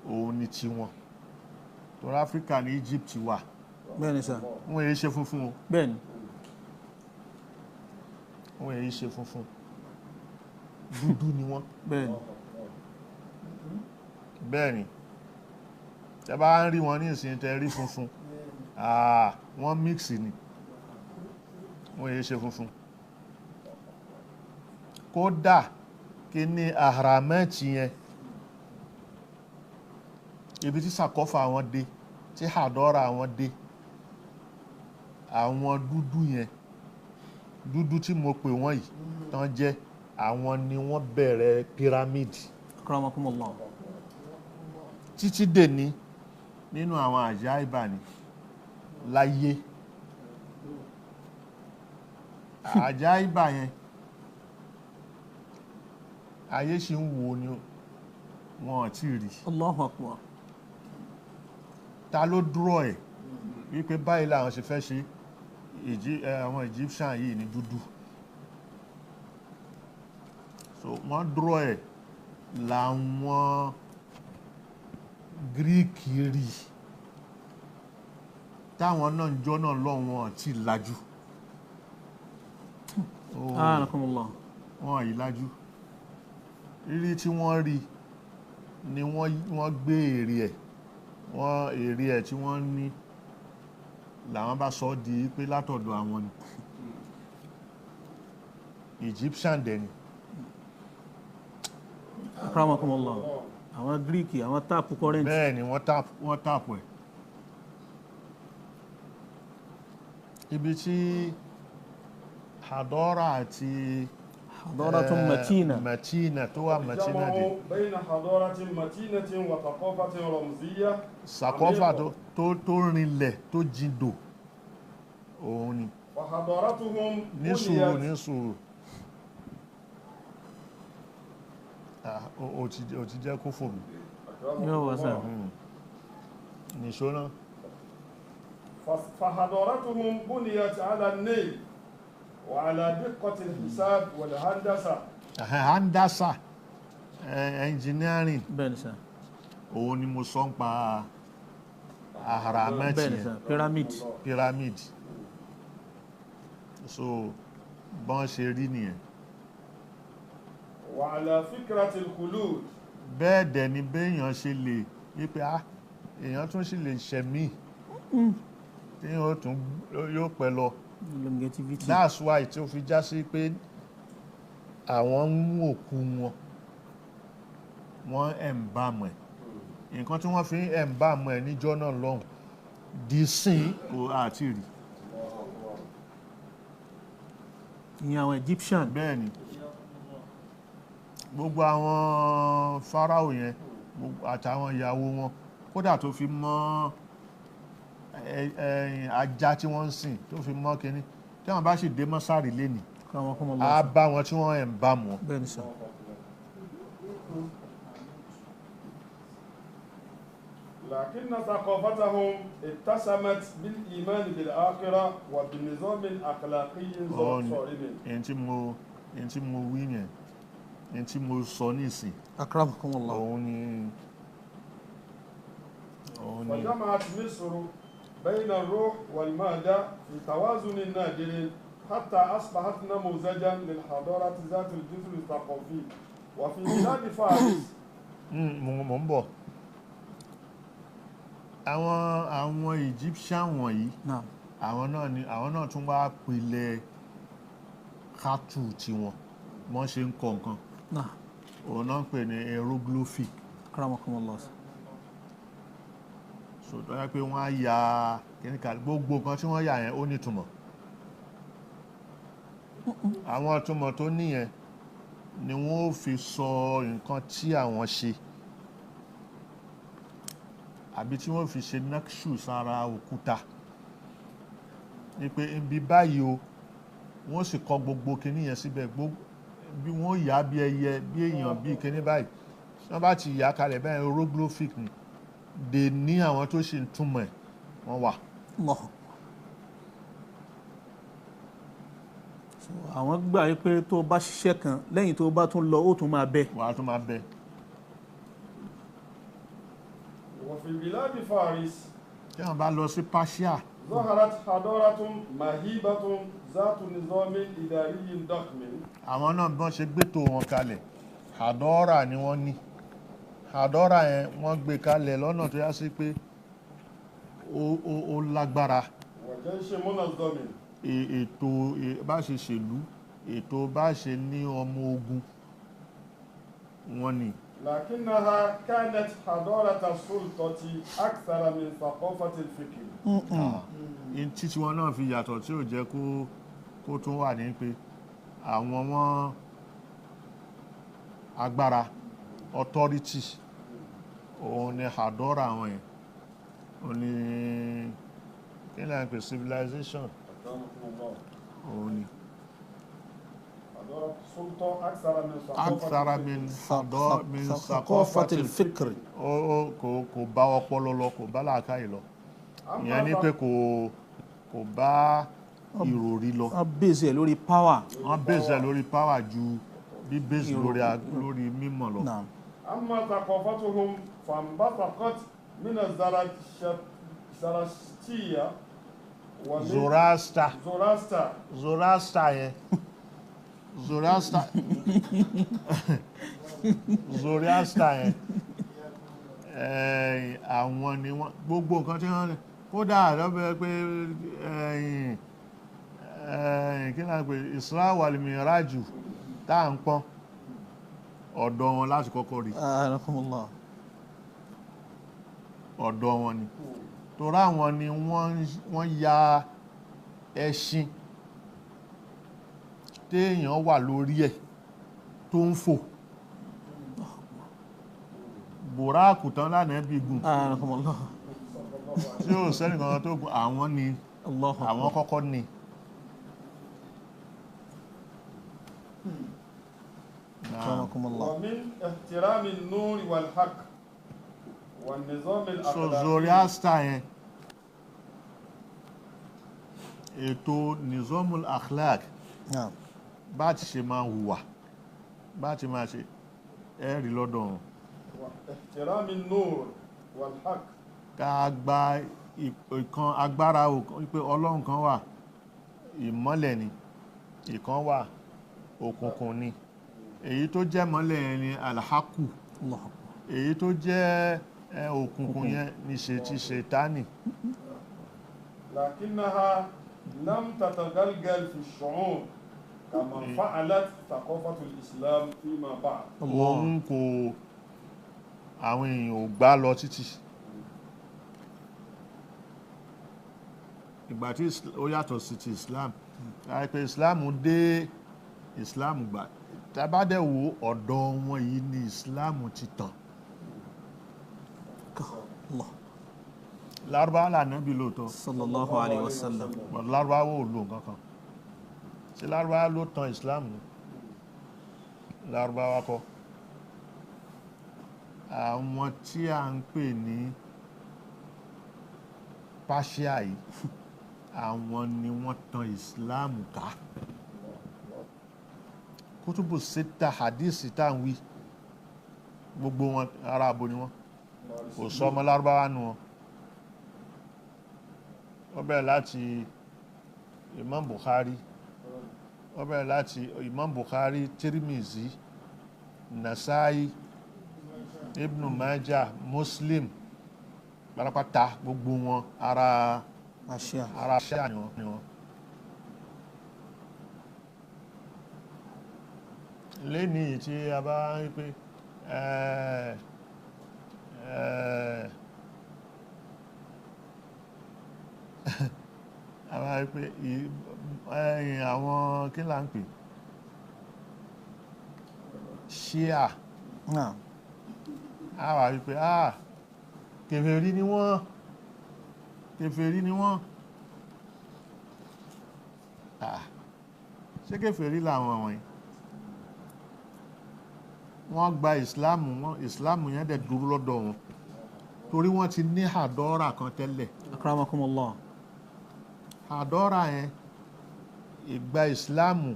[SPEAKER 2] òun ni tiwọn. Torí Áfíríkà ní Egypt wà.
[SPEAKER 1] Bẹ́ẹ̀ni sà.
[SPEAKER 2] Wọ́n èyí ṣe funfun o.
[SPEAKER 1] Bẹ́ẹ̀ni.
[SPEAKER 2] Wọ́n èyí ṣe funfun. Dúdú ni wọ́n.
[SPEAKER 1] Bẹ́ẹ̀ni.
[SPEAKER 2] Bẹ́ẹ̀ni. Tẹ́ bá ń rí wọn ní ìsìn tẹ́ rí funfun. Wọ́n mix ni. Wọ́n èyí ṣe funfun. Kódà kí ní ahramẹ́ẹ̀tì yẹn, ibi tí sàkọ́fà wọn dé, tí àdọ́ra wọn dé, àwọn dúdú yẹn, dúdú tí mo pè wọ́n yìí tán jẹ́, àwọn ni wọ́n bẹ̀rẹ̀ pyramid.
[SPEAKER 1] Akramakumullah.
[SPEAKER 2] Títí dèní nínú àwọn àjáìbà ni láyé. Àjáìbà yẹn ayé ṣì ń wo ni wọn ò tí rí.
[SPEAKER 1] Allahu Akbar.
[SPEAKER 2] Ta ló dúró ẹ̀ wípé báyìí làwọn ṣe fẹ́ ṣe àwọn Egyptian yìí ní dúdú. So wọ́n dúró ẹ̀ làwọn Greek rí, táwọn náà ń jọ́ náà lọ́wọ́ wọn ti lajú.
[SPEAKER 1] Anakumullah.
[SPEAKER 2] Wọn yìí lajú. Rírí tí wọ́n rí ni wọ́n gbé èrè ẹ̀, wọ́n èrè ẹ̀ tí wọ́n ní làwọn bá sọ di pé látọ̀dọ̀ àwọn ni. Egyptian dẹ̀ ni.
[SPEAKER 1] Akramakumullah. Àwọn Greek, àwọn táàpù current.
[SPEAKER 2] Bẹ́ẹ̀ ni wọ́n táàpù ẹ̀. Ibi tí Hadora àti
[SPEAKER 1] Hadora matina.
[SPEAKER 2] Matina tó wà matina dé.
[SPEAKER 3] بين حضارة متينة وثقافة رمزية.
[SPEAKER 2] Sàkọ́fà tó rinlẹ̀ tó jindò òun ni.
[SPEAKER 3] وحضارتهم
[SPEAKER 2] Ní sùúrù, ní sùúrù. O ti jẹ́ kó fò mí.
[SPEAKER 1] Yóò wá sáà.
[SPEAKER 2] Nìṣó náà.
[SPEAKER 3] فحضارتهم بنيت على النيل وعلى دقة الحساب والهندسة.
[SPEAKER 2] Handasa, engineering.
[SPEAKER 1] Bẹ́ẹ̀ni sà.
[SPEAKER 2] Òun ni mo sọ ń pa ahramẹ́tì
[SPEAKER 1] Bẹ́ẹ̀ni sà, pyramid.
[SPEAKER 2] Pyramid. So bọ́n ṣe rí nìyẹn.
[SPEAKER 3] وعلى فكرة الخلود.
[SPEAKER 2] Bẹ́ẹ̀ dẹ̀ ni béèyàn ṣe lè wípé èèyàn tún sì lè ṣẹ̀mí. Téèyàn ó tún yóò pẹ́ lọ.
[SPEAKER 1] Longevity.
[SPEAKER 2] That's why tí ó fi já sí pé àwọn ń mú òkú wọn, wọ́n embalm ẹ̀. Nǹkan tí wọ́n fi ń embalm ẹ̀ níjọ́ náà lọ́hùn di sín kò àti rí.
[SPEAKER 1] Ìyẹn àwọn Egyptian.
[SPEAKER 2] Bẹ́ẹ̀ ni, gbogbo àwọn Fáráò yẹn àtàwọn ìyàwó wọn, kódà tó fi mọ́ ajá tí wọ́n ń sìn, tó fi mọ́ kínní, tí wọ́n bá sì dé mọ́sárì lénìí, á bá wọn tí wọ́n embalm wọn.
[SPEAKER 1] Bẹ́ẹ̀ ni sir.
[SPEAKER 3] لكن ثقافتهم اتسمت بالإيمان بالآخرة وبنظام أخلاقي صارم.
[SPEAKER 2] Ẹni tí mo wí yẹn, ẹni tí mo sọ nísìn.
[SPEAKER 1] Akramakumullah.
[SPEAKER 2] Òun ni.
[SPEAKER 3] وجمعت مصر بين الروح والمادة في توازن نادر حتى أصبحت نموذجا للحضارة ذات الجذر الثقافي. وفي بلاد فارس.
[SPEAKER 2] Mo ń bọ̀. Àwọn Egyptian wọ̀nyí, àwọn náà tún wá pilẹ̀ kátù tiwọn, wọ́n ṣe ń kọ nǹkan. Òun náà ń pè ní hieroglyphic.
[SPEAKER 1] Akramakumullah.
[SPEAKER 2] So tó yẹ pé wọ́n á ya kíníkà, gbogbo nǹkan tí wọ́n yà yẹn ó nítumọ̀. Àwọn ìtumọ̀ tó níyẹn ni wọ́n ó fi sọ nǹkan tí àwọn ṣe, àbí tí wọ́n fi ṣe nakshu sára òkúta, ní pé ibi báyìí o, wọ́n sì kọ gbogbo kinní yẹn síbẹ̀, bí wọ́n yà bí ẹyẹ, bí èèyàn, bí kinní báyìí. Wọ́n bá ti yà kalẹ̀ báyìí, hieroglyphic ni. Dè ní àwọn tó ṣì ń túmọ̀ ẹ̀ wọ́n wà.
[SPEAKER 1] Àwọn gbà pé tó bá ṣiṣẹ́ kan lẹ́yìn tó bá tún lọ, ó tún máa bẹ.
[SPEAKER 2] Wàá tún máa bẹ.
[SPEAKER 3] وفي بلاد فارس.
[SPEAKER 2] Tí wọ́n bá lọ sí Persia.
[SPEAKER 3] ظهرت حضارة مهيبة ذات نظام إداري ضخم.
[SPEAKER 2] Àwọn náà bí wọ́n ṣe gbétò wọn kalẹ̀, hadora ni wọ́n ní. Hadora yẹn wọ́n gbé kalẹ̀ lọ́nà tó yá sí pé ó lágbára.
[SPEAKER 3] وجيش منظم.
[SPEAKER 2] Ètò bá ṣe ṣèlú, ètò bá ṣe ní ọmọ ogun wọn ni.
[SPEAKER 3] لكنها كانت حضارة السلطة أكثر من ثقافة الفكر.
[SPEAKER 2] Títí wọn náà fi yàtọ̀ tí ò jẹ́ kó tún wà ní pé àwọn wọn agbára authority òun ni hadora àwọn yẹn, òun ni kí ni à ń pè civilization, òun ni. Akthara min thaqafatil fikr. Kò bá ọpọlọ lọ, kò bá làákàyè lọ. Ìyẹn ni pé kò bá ìròrí lọ.
[SPEAKER 1] Wọ́n bèsè lórí power.
[SPEAKER 2] Wọ́n bèsè lórí power ju bí bèsè lórí mímọ̀ lọ.
[SPEAKER 3] Amma thaqafatuhum fanbathaqat min az-Zarashtiya.
[SPEAKER 2] Zoroaster.
[SPEAKER 3] Zoroaster.
[SPEAKER 2] Zoroaster yẹn. Zoroaster. Zoroaster yẹn. Àwọn ni wọ́n gbogbo nǹkan tí wọ́n kódà lọ́bẹ̀ pé kí náà pé Isra wal Miraju tá à ń pọ́n ọ̀dọ̀ wọn láti kọ́kọ́ rí. Ọ̀dọ̀ wọn ni. Torí àwọn ni wọ́n ya ẹṣin téèyàn wà lórí ẹ̀ tó ń fò. Bùráàkù tán lánàá bí gùn. Tí ó sẹ́nìkan tó gùn, àwọn ni àwọn kọ́kọ́ ni.
[SPEAKER 3] ومن احترام النور والحق والنظام
[SPEAKER 2] So
[SPEAKER 3] الأخلاقي.
[SPEAKER 2] Zoroaster yẹn, ètò nizamul akhlaq, bá ti ṣe máa hùwà, bá ti máa ṣe ẹ̀rí lọ́dọ̀ wọn.
[SPEAKER 3] واحترام النور والحق.
[SPEAKER 2] Ká gba ìkan agbára pé Ọlọ́run kan wà, ìmọ́lẹ̀ ni, ìkan wà, òkùnkùn ni. Èyí tó jẹ́ mọ́lẹ̀ yẹn ni alhaku, èyí tó jẹ́ òkùnkùn yẹn ni ṣe ti ṣètánì.
[SPEAKER 3] لكنها لم تتغلغل في الشعوب كما فعلت ثقافة الإسلام فيما بعد.
[SPEAKER 2] Òun kò, àwọn èèyàn ò gbá lọ títí. Ìgbà tí ó yàtọ̀ sí ti Islam, láìpẹ́ Islam dé, Islam gbà tábàdẹ̀ wo ọ̀dọ̀ wọn yìí ni Islam ti tàn.
[SPEAKER 1] Allah.
[SPEAKER 2] Lárúbáwá lànábì lóòótọ́.
[SPEAKER 1] Sallallahu alayhi wa sallam.
[SPEAKER 2] But Lárúbáwá ò lo nǹkan kan. Ṣé Lárúbáwá ló tan Islam ni? Lárúbáwá kọ́. Àwọn tí a ń pè ní Persia yìí, àwọn ni wọ́n tan Islam ká. Kútùbù síta hadisi tá à ń wí, gbogbo wọn ará abo ni wọn, kò sọ ọmọ Lárúbáwá nu wọn. Ó bẹ̀rẹ̀ láti Imam Bukhari, ó bẹ̀rẹ̀ láti Imam Bukhari, Tirmizi, Nasai, Ibn Majah, Muslim, pátápátá gbogbo wọn ará
[SPEAKER 1] Asia.
[SPEAKER 2] Ará Asia ni wọn. Lẹ́ni tí a bá ń pè a bá ń pè ẹ̀yìn àwọn kí là ń pè Shia,
[SPEAKER 1] Naam.
[SPEAKER 2] a wà wípé ah, kèfèrí ni wọ́n, kèfèrí ni wọ́n. Ah, ṣé kèfèrí làwọn wọ̀nyí? Wọ́n gba ìsìláàmù wọn, ìsìláàmù yẹn dẹ̀ dúró lọ́dọ̀ wọn torí wọ́n ti ní àdọ́rà kan tẹ́lẹ̀.
[SPEAKER 1] Akramakumullah.
[SPEAKER 2] Àdọ́rà yẹn, ìgbà ìsìláàmù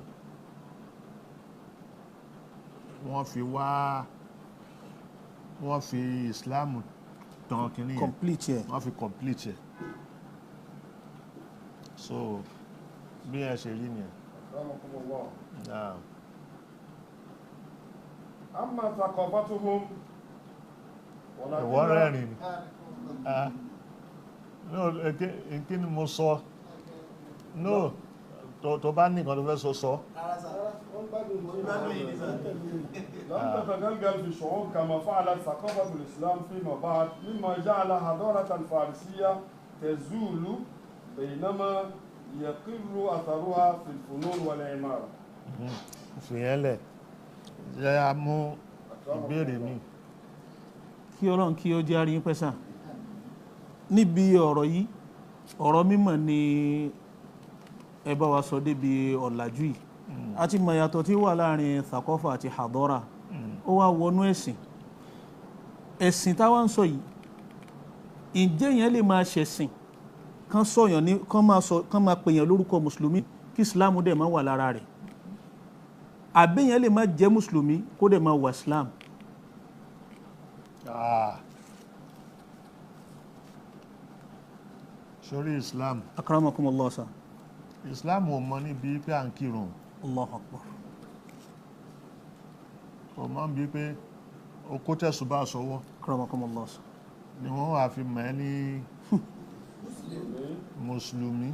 [SPEAKER 2] wọ́n fi wá, wọ́n fi ìsìláàmù tàn kínní yẹn.
[SPEAKER 1] Complete yẹ.
[SPEAKER 2] Wọ́n fi complete ẹ̀. So bí ẹ ṣe rí nìyẹn.
[SPEAKER 3] Akramakumullah.
[SPEAKER 2] Naam.
[SPEAKER 3] أما ثقافتهم
[SPEAKER 2] Ìwọ rẹ́rìn ni. Ah. No, kí ni mo sọ? No, tó bá ní nǹkan tó fẹ́ sọ, sọ.
[SPEAKER 3] لم تتغلغل في الشعوب كما فعلت ثقافة الإسلام فيما بعد، مما جعل حضارة الفارسية تزول بينما يقل أثرها في الفنون والعمارة.
[SPEAKER 2] Fìyẹn lẹ̀, jẹ́ a mú ìbéèrè mi.
[SPEAKER 1] Kí Ọlọ́run kí ó jẹ́ àríyìn pẹ́sà níbi ọ̀rọ̀ yìí. Ọ̀rọ̀ mímọ̀ ni ẹ bá wa sọ débi ọ̀làjú yìí. A ti mọ̀ ìyàtọ̀ tí ó wà láàrin thakọ́fà àti hadọ́ra. Ó wá wọnú ẹ̀sìn. Ẹ̀sìn táwa ń sọ yìí, ǹjẹ́ èèyàn lè máa ṣẹ̀sìn kán sọ̀yàn ní kán máa sọ, kán máa pèèyàn lórúkọ mùsùlùmí, kí ìsìláàmù dẹ̀ máa wà lára rẹ̀? Àbí èèyàn lè má jẹ́ mùsùlùmí kó dẹ̀ máa wà ìsìláàmù?
[SPEAKER 2] Ah. Sórí Islam.
[SPEAKER 1] Akramakumullah sa.
[SPEAKER 2] Islam ò mọ níbi pé à ń kírun.
[SPEAKER 1] Allahu akbar.
[SPEAKER 2] Kò mọ níbi pé o kó tẹ̀sùbá sọ́wọ́.
[SPEAKER 1] Akramakumullah sa.
[SPEAKER 2] Ni wọ́n wà fi mọ̀ ẹ́ ní mùsùlùmí.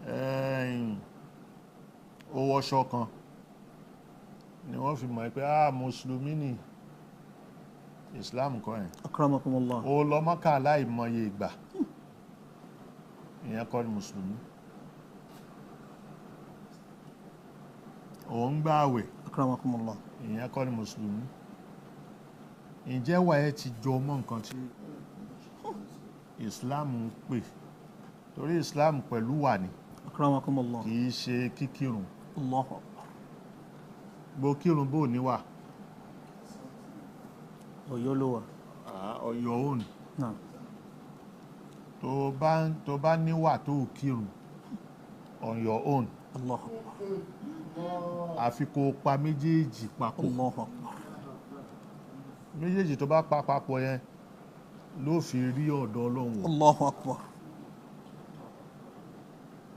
[SPEAKER 2] Ẹ̀yìn, ó wọṣọ kan ni wọ́n fi mọ̀ ẹ́ pé ah, mùsùlùmí ni. Islam kọ́ yẹn.
[SPEAKER 1] Akramakumullah.
[SPEAKER 2] Ó lọ Mọ́kà láìmọye ìgbà, ìyẹn kọ́ ni mùsùlùmí. Ó ń gbààwẹ̀.
[SPEAKER 1] Akramakumullah.
[SPEAKER 2] Ìyẹn kọ́ ni mùsùlùmí. Ǹjẹ́ wà ẹ́ ti jọ mọ́ nǹkan tí Islam ń pè? Torí Islam pẹ̀lú wà ní.
[SPEAKER 1] Akramakumullah.
[SPEAKER 2] Kì í ṣe kíkírun.
[SPEAKER 1] Allahu akbar.
[SPEAKER 2] Bó kírun bó níwà.
[SPEAKER 1] Ọ̀yọ́ ló wà.
[SPEAKER 2] Your own.
[SPEAKER 1] Naam.
[SPEAKER 2] Tó bá níwà tó kírun on your own.
[SPEAKER 1] Allahu akbar.
[SPEAKER 2] Àfi kó pa méjèèjì papọ̀.
[SPEAKER 1] Allahu akbar.
[SPEAKER 2] Méjèèjì tó bá pa papọ̀ yẹn ló fi rí ọ̀dọ̀ Ọlọ́run wọ̀.
[SPEAKER 1] Allahu akbar.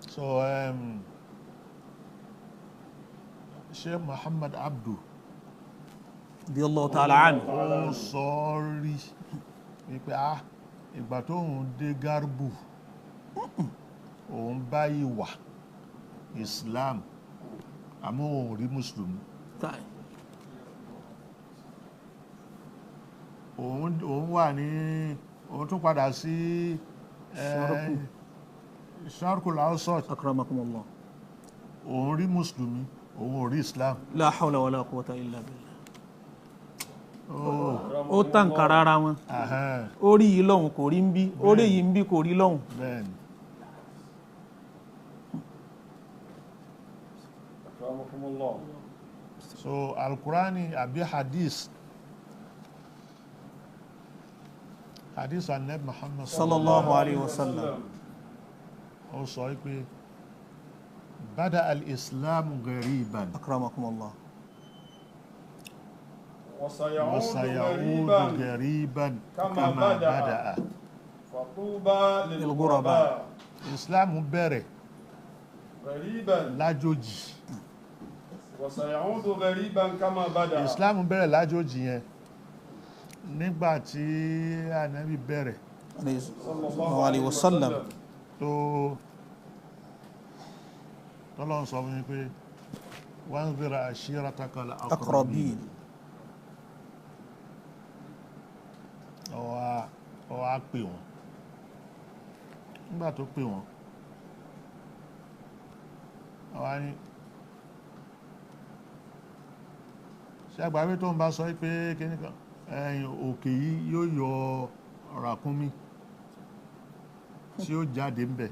[SPEAKER 2] So Sheikh Muhammad Abdu
[SPEAKER 1] Radiyallahu ta'ala anhu.
[SPEAKER 2] Ó sọ rí wípé ah, ìgbà tó ń dé Garbu, Òun bá ìwà Islam, àmọ́ òun ò rí mùsùlùmí.
[SPEAKER 1] Táì.
[SPEAKER 2] Òun wà ní, òun tún padà sí
[SPEAKER 1] Sharqu.
[SPEAKER 2] Sharqul Awsat.
[SPEAKER 1] Akramakumullah.
[SPEAKER 2] Òun rí mùsùlùmí, òun ò rí Islam.
[SPEAKER 1] La hawla wala quwwata illa billah.
[SPEAKER 2] Oh,
[SPEAKER 1] Ó tànkàrà ara wọn.
[SPEAKER 2] ahán,
[SPEAKER 1] Ó rí yìí lọ́hùn kò rí ń bí, ó rí yìí ń bí kò rí lọ́hùn.
[SPEAKER 2] bẹ́ẹ̀ni.
[SPEAKER 3] Akramakumullah.
[SPEAKER 2] So Alkurani àbí hadith, hadith anabi Muhammad
[SPEAKER 1] Sallallahu alayhi wa sallam.
[SPEAKER 2] ó sọ wípé bada al-islam ghariban
[SPEAKER 1] Akramakumullah.
[SPEAKER 3] وسيعود
[SPEAKER 2] wa sayaudu
[SPEAKER 3] غريبا
[SPEAKER 2] ghariban
[SPEAKER 3] Kama
[SPEAKER 2] kama
[SPEAKER 3] bada'a.
[SPEAKER 2] bada'a.
[SPEAKER 3] فطوبى
[SPEAKER 1] للغرباء.
[SPEAKER 3] للغرباء.
[SPEAKER 2] Islam bẹ̀rẹ̀
[SPEAKER 3] غريبا
[SPEAKER 2] lájòjì.
[SPEAKER 3] وسيعود غريبا كما بدأ.
[SPEAKER 2] Islam bẹ̀rẹ̀ lájòjì yẹn nígbà tí anabi bẹ̀rẹ̀
[SPEAKER 1] Sallallahu alayhi wa sallam.
[SPEAKER 2] tó tọ́lọ́run sọ fún mi pé wanzir ashiratakal aqrabin.
[SPEAKER 1] Aqrabin.
[SPEAKER 2] Ó wá pè wọ́n. Nígbà tó pè wọ́n, ó wá ní ṣé àgbàwé tó ń bá sọ pé kíní kan ẹ̀yìn òkè yìí yóò yọ ràkúnmí tí ó jáde ńbẹ̀.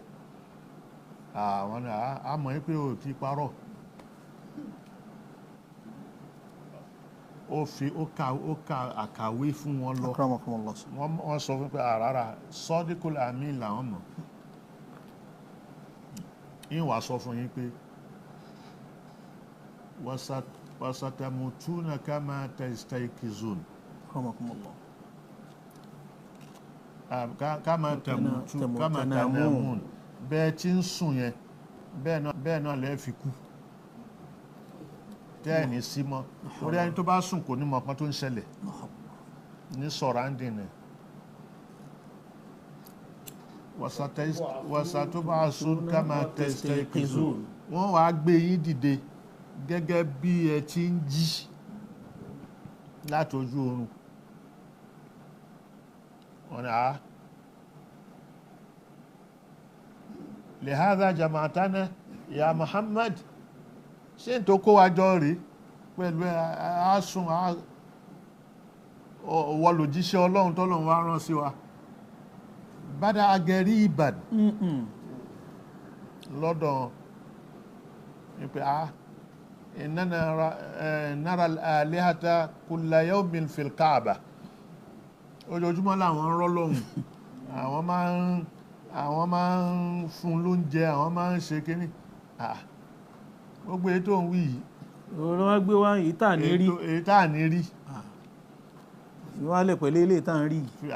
[SPEAKER 2] Àwọn náà á mọ̀ pé ò ti parọ́. Ó fi ó ka àkàwé fún wọn lọ.
[SPEAKER 1] Akramakumullah.
[SPEAKER 2] Wọ́n sọ fún pé àràrà sọ́díkùl àmì làwọn mọ̀. Yín wàá sọ fún yín pé wasatamutuna kama tastaikizun.
[SPEAKER 1] Akramakumullah.
[SPEAKER 2] Kama tamutu kama tanamun. Bẹ́ẹ̀ tí ń sùn yẹn, bẹ́ẹ̀ náà lẹ́ẹ̀ fi kú. Tẹ́ ẹ̀ ní sí mọ́. Orí ẹni tó bá sùn kò ní mọ̀ kan tó ń ṣẹlẹ̀ ní surrounding ẹ̀. Wasatub'asun kama tastaikizun. Wọ́n wàá gbé yín dìde gẹ́gẹ́ bí ẹ ti ń jí láti ojú oorun. Wọ́n ní àá. Lihadha jama'atana ya Muhammad, ṣé n tó kó wa jọ rí pẹ̀lú àásùn ọwọ́ lòjíṣẹ́ Ọlọ́run tọ́lọ́run wá rán sí wa. Bada agẹrí Ìbàdàn lọ́dọ̀ ní pé a innana nara al-alihata kulla yawmin fil Kaaba. Ojoojúmọ́ làwọn ń rọ́ lọ́hùn, àwọn máa ń fún lóúnjẹ, àwọn máa ń ṣe kínní. Gbogbo èyí tó ń wí yìí,
[SPEAKER 1] Òun ló wá gbé wá èyí tá à ní rí.
[SPEAKER 2] èyí tá à ní rí.
[SPEAKER 1] Ìwọ́n á lè pẹ̀lú ilé tá à ń rí yìí.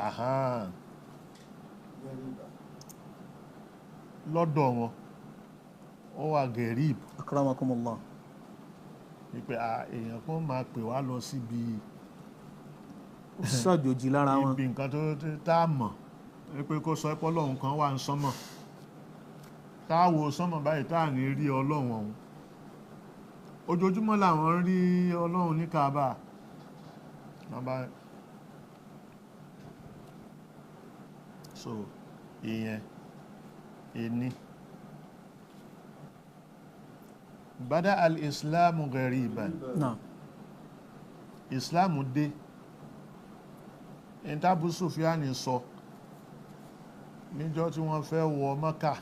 [SPEAKER 2] Lọ́dọ̀ wọn ó wà gẹ̀ríb.
[SPEAKER 1] Akramakumullah.
[SPEAKER 2] Wípé èèyàn kan máa pè wá lọ síbi
[SPEAKER 1] Ó ṣàjòjì lára wọn.
[SPEAKER 2] ibi nǹkan tó tá a mọ̀, wípé kó sọ pé Ọlọ́run kan wà ń sánmọ̀, tá a wo sánmọ̀ báyìí tá a ní rí Ọlọ́run ọ̀hún. Ojoojúmọ́ làwọn ń rí Ọlọ́run ní Kaaba. So ìyẹn ìní bada al-islamu ghariban.
[SPEAKER 1] Naam.
[SPEAKER 2] Islamu dé. Ìtàbù Sufyani sọ níjọ́ tí wọ́n fẹ́ wọ Mọ́kà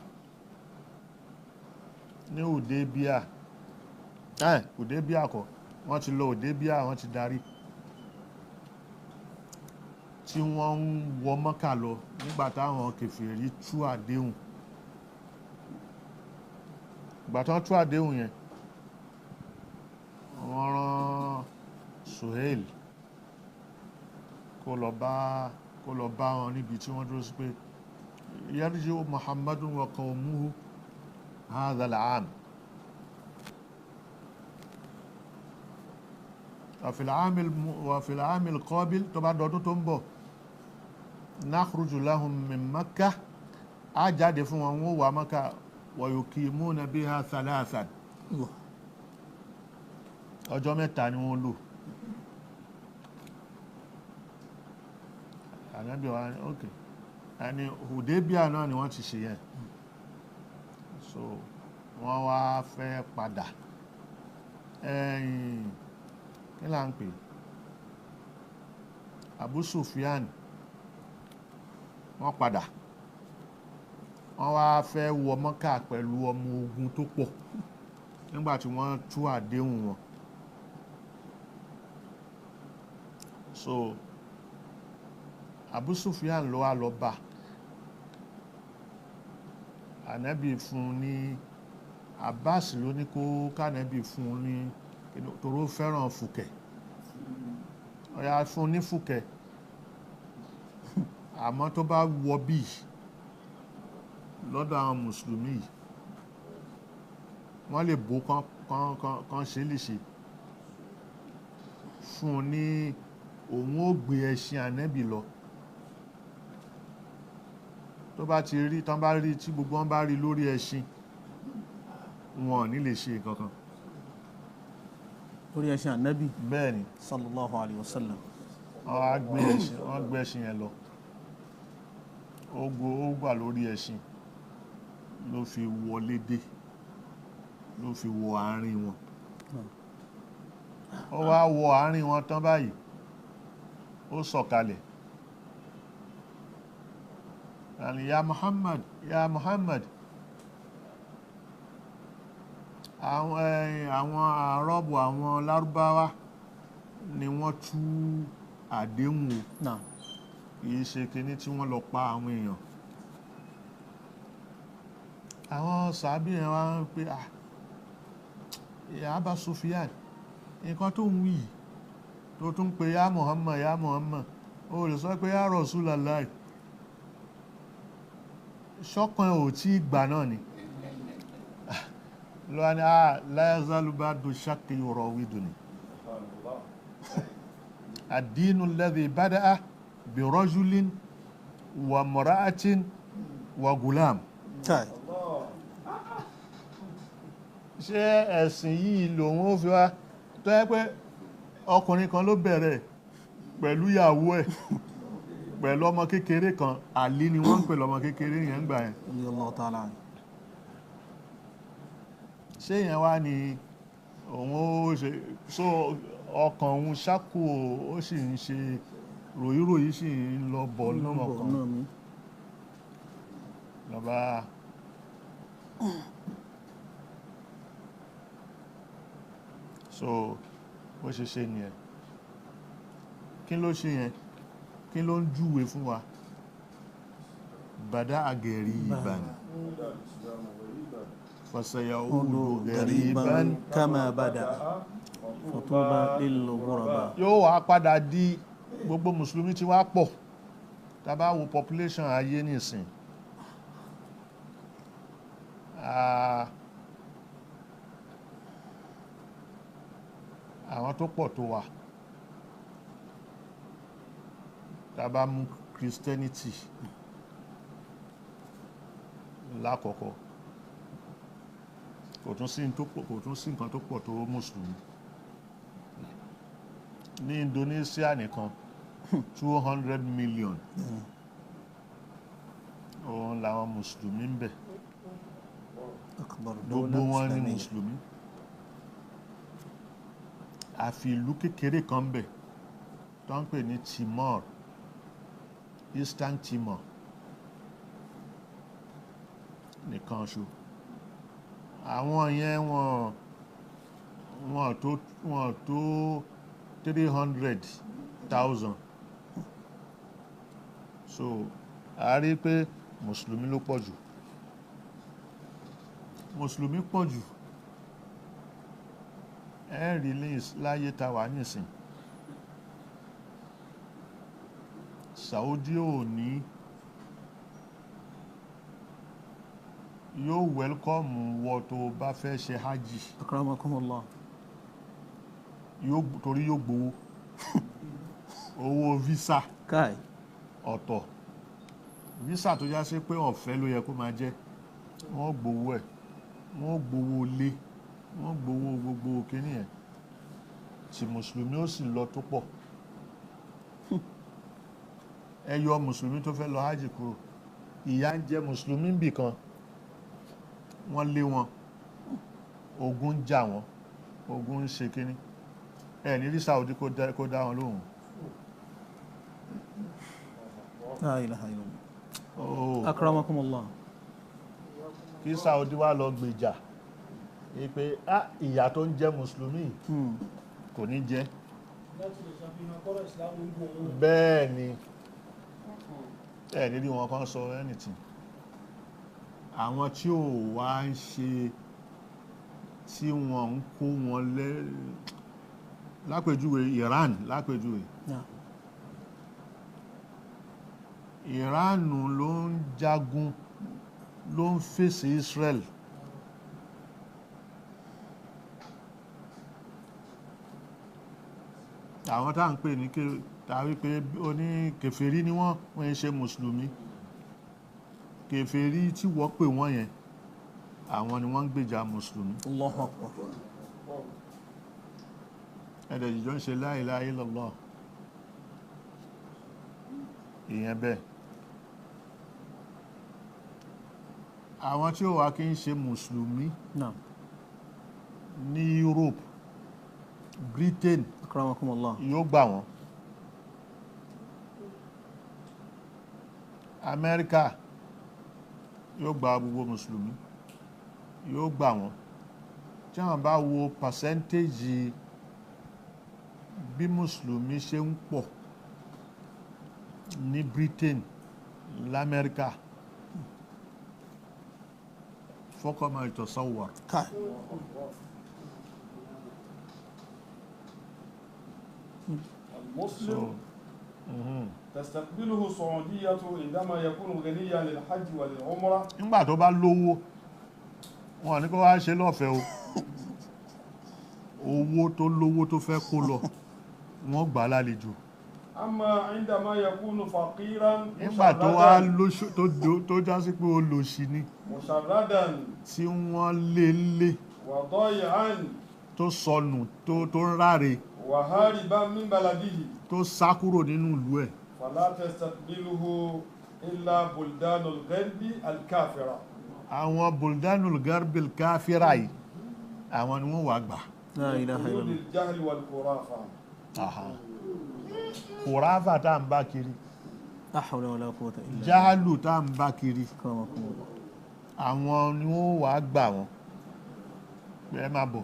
[SPEAKER 2] ní Hudaybiya, Hudaybiya kọ́, wọ́n ti lọ Hudaybiya, wọ́n ti darí, tí wọ́n ń wọ Mọ́kà lọ nígbà táwọn kèfèrí tú àdéhùn. Ìgbà tán tú àdéhùn yẹn, wọ́n rán Suhail kó lọ bá wọn níbi tí wọ́n dúró sí pé yarji'u Muhammadun wa qawmuhu hadha al-'am. Wa fil 'am al-qabil, tó bá dọdún tó ń bọ̀, nakhruju lahum min Makkah, á jáde fún wọn, wọ́n wà Makkah, Wa yuqimuna biha thalathan.
[SPEAKER 1] Allah.
[SPEAKER 2] Ọjọ́ mẹ́ta ni wọ́n lò. Ànábì wa ní ok, ẹni Hudaybiya náà ni wọ́n ti ṣe yẹn. So wọ́n wá fẹ́ padà. Ẹ̀yìn kí là ń pè? Abu Sufyan wọ́n padà. Wọ́n wá fẹ́ wọ Mọ́kà pẹ̀lú ọmọ ogun tó pọ̀ nígbà tí wọ́n tú àdéhùn wọn. So Abu Sufyan ló wá lọ bá Ànábì fún un ní Abbas ló ní kó kànábì fún un ní toró fẹ́ràn fùkẹ̀, ọ̀yà fún un ní fùkẹ̀, àmọ́ tó bá wọ bí lọ́dọ̀ àwọn mùsùlùmí yìí wọ́n lè bó kán kán kán kán ṣe lè ṣe fún un ní òun ó gbé ẹṣin Ànábì lọ. Tó bá ti rí tán bá rí tí gbogbo wọn bá rí lórí ẹṣin, wọn ò ní lè ṣe kankan.
[SPEAKER 1] Lórí ẹṣin Ànábì.
[SPEAKER 2] Bẹ́ẹ̀ ni.
[SPEAKER 1] Sallallahu alayhi wa sallam.
[SPEAKER 2] Wọ́n á gbé ẹṣin, wọ́n gbé ẹṣin yẹn lọ. Ó gbó ó gbà lórí ẹṣin ló fi wọlé dé, ló fi wọ àárín wọn. Ó wá wọ àárín wọn tán báyìí, ó sọ̀kalẹ̀. Àní ya Muhammad, ya Muhammad. Àwọn àwọn Àrọ́bù, àwọn Lárúbáwá ni wọ́n tú àdéhùn o.
[SPEAKER 1] Naam.
[SPEAKER 2] Kì í ṣe kinní tí wọ́n lọ pa àwọn èèyàn. Àwọn sàábì yẹn wá ń pé, ah, ya Aba Sufyan, nǹkan tó ń wí yìí tó tún pe ya Muhammad, ya Muhammad, o lè sọ pé ya Rasulallah. Ṣọ́kan ò tí ì gbà náà ni. Lọ́wọ́ ni, ah, la yazalu ba'du shakki yurawiduni. Ad-dinu alladhi bada'a bi rajulin wa imra'atin wa gulam.
[SPEAKER 1] Kai.
[SPEAKER 2] Ṣé ẹ̀sìn yìí lòun ó fi wá tó yẹ pé ọkùnrin kan ló bẹ̀rẹ̀ pẹ̀lú ìyàwó ẹ̀ pẹ̀lú ọmọ kékeré kan, Àlí ni wọ́n ń pè lọ́mọ kékeré yẹn ń gbà yẹn.
[SPEAKER 1] Radiyallahu ta'ala anhu.
[SPEAKER 2] Ṣé yẹn wá ni òun ó ṣe so ọkàn òun ṣáko ó sì ń ṣe ròyìnròyìn sì ń lọ bọ̀ lọ́mọkàn
[SPEAKER 1] Náà mi.
[SPEAKER 2] lọ́ba. So bó ṣe ṣe nìyẹn. Kí ló ṣe yẹn? Kí ló ń júwe fún wa? Bàdá àgẹ̀rí ìbàn. Fasayaudu ghariban
[SPEAKER 1] kama bada. Fatuba lil ghuraba.
[SPEAKER 2] Yóò wá padà di gbogbo mùsùlùmí tí wá pọ̀. Tá bá wo population ayé nísìn, àwọn tó pọ̀ tó wà. Tá bá mú Christianity lákọ̀ọ́kọ́, kò tún sí tó pọ̀, kò tún sí nǹkan tó pọ̀ tó mùsùlùmí. Ní Indonesia nìkan 200 million òun làwọn mùsùlùmí ń bẹ.
[SPEAKER 1] Akbar
[SPEAKER 2] Gbogbo
[SPEAKER 1] dawla
[SPEAKER 2] wọn ni
[SPEAKER 1] islamiyya.
[SPEAKER 2] mùsùlùmí. Àfi ìlú kékeré kan ń bẹ tó ń pè ní Timor, Eastern Timor nìkan ṣo. Àwọn yẹn wọ́n tó 300,000. So a rí pé mùsùlùmí ló pọ̀ jù. Mùsùlùmí pọ̀ jù. Ẹ rí láyé ta wà nísìn. Saudi ò ní yóò wẹ́lkọ́mù wọ tó bá fẹ́ ṣe hajj.
[SPEAKER 1] Akramakumullah.
[SPEAKER 2] Yóò torí yóò gbowó. Owó visa
[SPEAKER 1] Kai.
[SPEAKER 2] ọ̀tọ̀. Visa tó já sí pé ọ̀fẹ́ ló yẹ kó máa jẹ́. Wọ́n gbowó ẹ̀, wọ́n gbowó ilé, wọ́n gbowó gbogbo kíní ẹ̀, tí mùsùlùmí ó sì lọ tó pọ̀. Ẹ yọ mùsùlùmí tó fẹ́ lọ hajj kúrò, ìyà ń jẹ mùsùlùmí bì kan, wọ́n lé wọn, ogun ń jà wọ́n, ogun ń ṣe kíní, ẹ ní rí Saudi kó dá wọn lóhùn.
[SPEAKER 1] La ilaha illallah. Akramakumullah.
[SPEAKER 2] Kí Saudi wá lọ gbèjà pé ìyà tó ń jẹ mùsùlùmí kò ní jẹ. Bẹ́ẹ̀ ni ẹ ní rí wọn kan sọ anything. Àwọn tí ò wá ń ṣe tí wọ́n ń kó wọn lẹ́ lápèjúwe Iran, lápèjúwe Iran ló ń jagun, ló ń fèsì Israel. Àwọn tá à ń pè ní tàbí pé oní kèfèrí ni wọ́n, wọ́n ń ṣe mùsùlùmí. Kèfèrí tí wọ́n pè wọ́n yẹn, àwọn ni wọ́n ń gbèjà mùsùlùmí.
[SPEAKER 1] Allahu Akbar.
[SPEAKER 2] Ẹ̀dẹ̀ jìjọ ń ṣe la ilaha illallah. Ìyẹn bẹ́ẹ̀. Àwọn tí ó wà kí ń ṣe mùsùlùmí ní Europe, Britain,
[SPEAKER 1] akramakumullah,
[SPEAKER 2] yóò gbà wọ́n. Amẹ́ríkà yóò gba gbogbo mùsùlùmí, yóò gbà wọ́n. Tí àwọn bá wo pàṣẹ́ntéèjì bí mùsùlùmí ṣe ń pọ̀ ní Britain, l'Amẹ́ríkà, fọ́kànmọ́ ìtọ̀sọ́wọ́.
[SPEAKER 3] المسلم تستقبله السعودية عندما يكون غنيا للحج وللعمرة.
[SPEAKER 2] Nígbà tó bá lówó, wọn ní kó wá ṣe lọ́fẹ̀ẹ́ o. Owó tó lówó tó fẹ́ kó lọ, wọ́n gbà á lálejò.
[SPEAKER 3] أما عندما يكون فقيرا
[SPEAKER 2] Nígbà tó wá lóṣù tó já sí pé olòṣì ni,
[SPEAKER 3] مشردا
[SPEAKER 2] tí wọ́n lé lé,
[SPEAKER 3] وضيعا
[SPEAKER 2] tó sọnù, tó ń ráre,
[SPEAKER 3] وهاربا من بلده,
[SPEAKER 2] tó sá kúrò nínú ìlú ẹ̀,
[SPEAKER 3] فلا تستقبله إلا بلدان الغرب الكافرة.
[SPEAKER 2] Àwọn buldanul garbil káfíra yìí, àwọn ni wọ́n wà gbà.
[SPEAKER 1] La ilaha illallah.
[SPEAKER 3] الجهل والخرافة.
[SPEAKER 2] Kùráfà tá à ń bá kiri,
[SPEAKER 1] La hawla wala quwwata illa billah.
[SPEAKER 2] jáàlù tá à ń bá kiri,
[SPEAKER 1] Akramakumullah.
[SPEAKER 2] àwọn ni wọ́n wà gbà wọ́n pé ẹ máa bọ̀.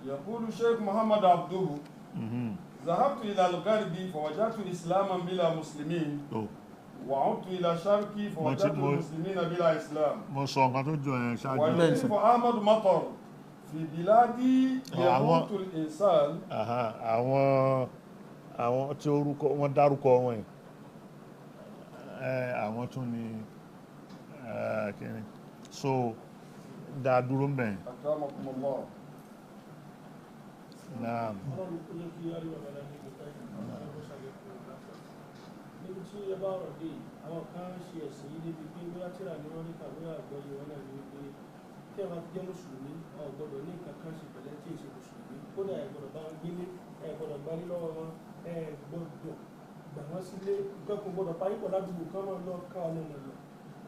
[SPEAKER 3] يقول الشيخ محمد عبده: ذهبت إلى الغرب فوجدت إسلاما بلا مسلمين، وعدت إلى الشرق فوجدت المسلمين بلا إسلام.
[SPEAKER 2] Mo sọ nǹkan tó jọ yẹn ṣáájú.
[SPEAKER 3] ويضيف أحمد مطر: في بلادي يموت الإنسان.
[SPEAKER 2] Àwọn tí orúkọ wọn dárúkọ wọn yìí, àwọn tún ni kíni so dá dúró mẹ́.
[SPEAKER 3] Akramakumullah.
[SPEAKER 2] Naam.
[SPEAKER 4] Níbi tí ẹ bá ọ̀rọ̀ dé, àwọn kan ṣe ẹ̀sìn yìí débi pé bóyá tíra ni wọ́n ní tàbí àgbọ́yé wọn náà ní wípé tí ẹ bá ti jẹ́ mùsùlùmí, ò gbọ́dọ̀ ní nǹkan kan ṣe pẹ̀lẹ́ tí ì ṣe mùsùlùmí. Kódà ẹ gbọ́dọ̀ bá wọn gbélé, ẹ gbọ́dọ̀ gbálé lọ́wọ́ wọn, ẹ gbọ́dọ̀ gbà wọ́n sílé, nǹkan kò gbọ́dọ̀ parí pọ̀ ládùúgbò kan máa lọ ká ọmọ mọ̀ lọ.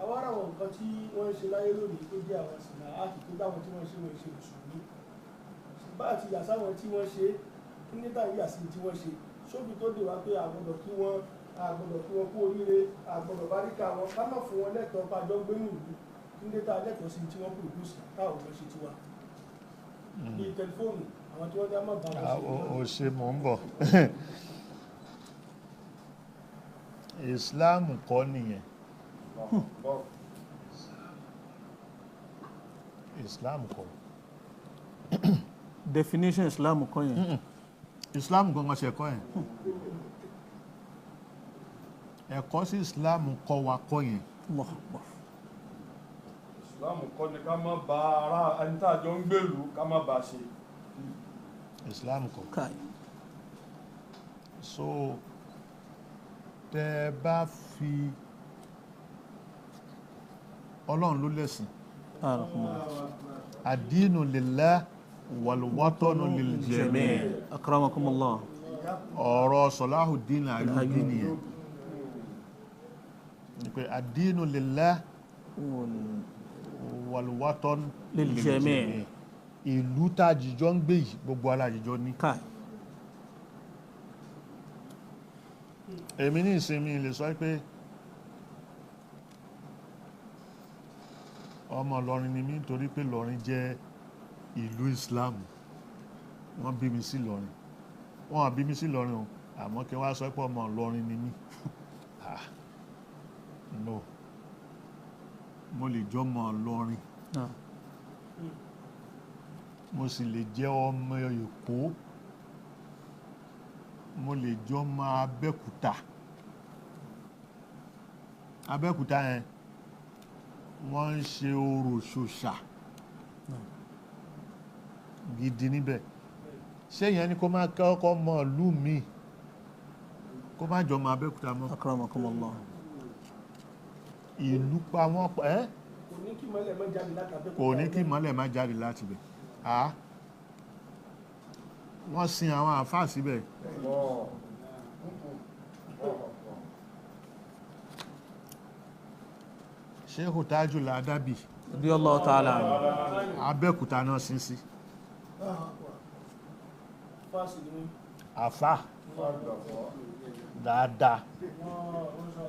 [SPEAKER 4] Àwọn ará àwọn nǹkan tí wọ́n ń ṣe láyé lónìí tó jẹ́ àwọn sìnà áàtì tó dáwọn tí wọ́n ṣe wọ́n ṣe mùsùlùmí. Bá àti yà sáwọn tí wọ́n ṣe, kí ní tà yà sí tí wọ́n ṣe, sóbi tó dè wá pé àgbọ̀dọ̀ kí wọ́n, àgbọ̀dọ̀ kí wọ́n kú oríire, àgbọ̀dọ̀ bá rí ká wọn, ká má fún wọn lẹ́tọ̀ọ́ pa àjọ gbénú ìlú, kí ní tà lẹ́tọ̀ọ́ sí tí wọ́n pòdúsì táwọn ọmọ ṣe tiwa. Bí tẹlifóònù, àwọn tí wọ́n ní á má bá wọn ṣe.
[SPEAKER 2] Ó ṣe mò ń bọ̀. Islam kọ́ nìyẹn. Islam kọ́.
[SPEAKER 1] Definition Islam kọ́ yẹn.
[SPEAKER 2] Islam gangan ṣe kọ́ yẹn. Ẹ̀kọ́ sí Islam kọ́ wa kọ́ yẹn.
[SPEAKER 1] Allahu Akbar.
[SPEAKER 3] Islam kọ́ ni ká má bá ara ẹni tá a jọ ń gbèlú ká má bá ṣe.
[SPEAKER 2] Islam kọ́.
[SPEAKER 1] Kai.
[SPEAKER 2] So tẹ́ bá fi Ọlọ́run ló lẹ́sìn.
[SPEAKER 1] Anakumullah.
[SPEAKER 2] Àdínù lillah wal-watanu lil-jami'.
[SPEAKER 1] Akramakumullah.
[SPEAKER 2] Ọ̀rọ̀ Salahuddin Ayyubi nìyẹn. Ni pé àdínù lillah wal-watanu
[SPEAKER 1] Lil-jami'.
[SPEAKER 2] Ìlú tá a jìjọ ń gbé yìí gbogbo alájìjọ ní.
[SPEAKER 1] Káì.
[SPEAKER 2] Èmi ní ìsinmi lè sọ pé ọmọ Ìlọrin ni mí nítorí pé Ìlọrin jẹ́ ìlú Islam. Wọ́n bí mi sí Ìlọrin. Wọ́n bí mi sí Ìlọrin o, àmọ́ kí wọ́n á sọ pé ọmọ Ìlọrin ni mí. Ah, no. Mo lè jẹ́ ọmọ Ìlọrin.
[SPEAKER 1] Naam.
[SPEAKER 2] Mo sì lè jẹ́ ọmọ Èkó. Mo lè jẹ́ ọmọ Abẹ́òkúta. Abẹ́òkúta yẹn wọ́n ń ṣe orò ṣòṣà gidi níbẹ̀. Ṣé ìyẹn ni kó má kọ́kọ́ mọ ìlú mi kó má jọ ọmọ Abẹ́òkúta mọ́?
[SPEAKER 1] Akramakumullah.
[SPEAKER 2] Ìlú pa wọ́n pọ̀ ẹ́
[SPEAKER 4] Kò ní kí mọ́lẹ̀ má jáde láti Abẹ́òkúta.
[SPEAKER 2] kò ní kí ìmọ́lẹ̀ má jáde láti ibẹ̀. À wọ́n sin àwọn àáfàá síbẹ̀.
[SPEAKER 3] Allah.
[SPEAKER 2] Sheikh Tajul Adabi
[SPEAKER 1] Radiyallahu ta'ala anhu.
[SPEAKER 2] Abẹ́òkúta náà sin sí.
[SPEAKER 4] Fásì ni wọ́n.
[SPEAKER 2] Àfáà dáadáa.
[SPEAKER 4] Wọ́n masha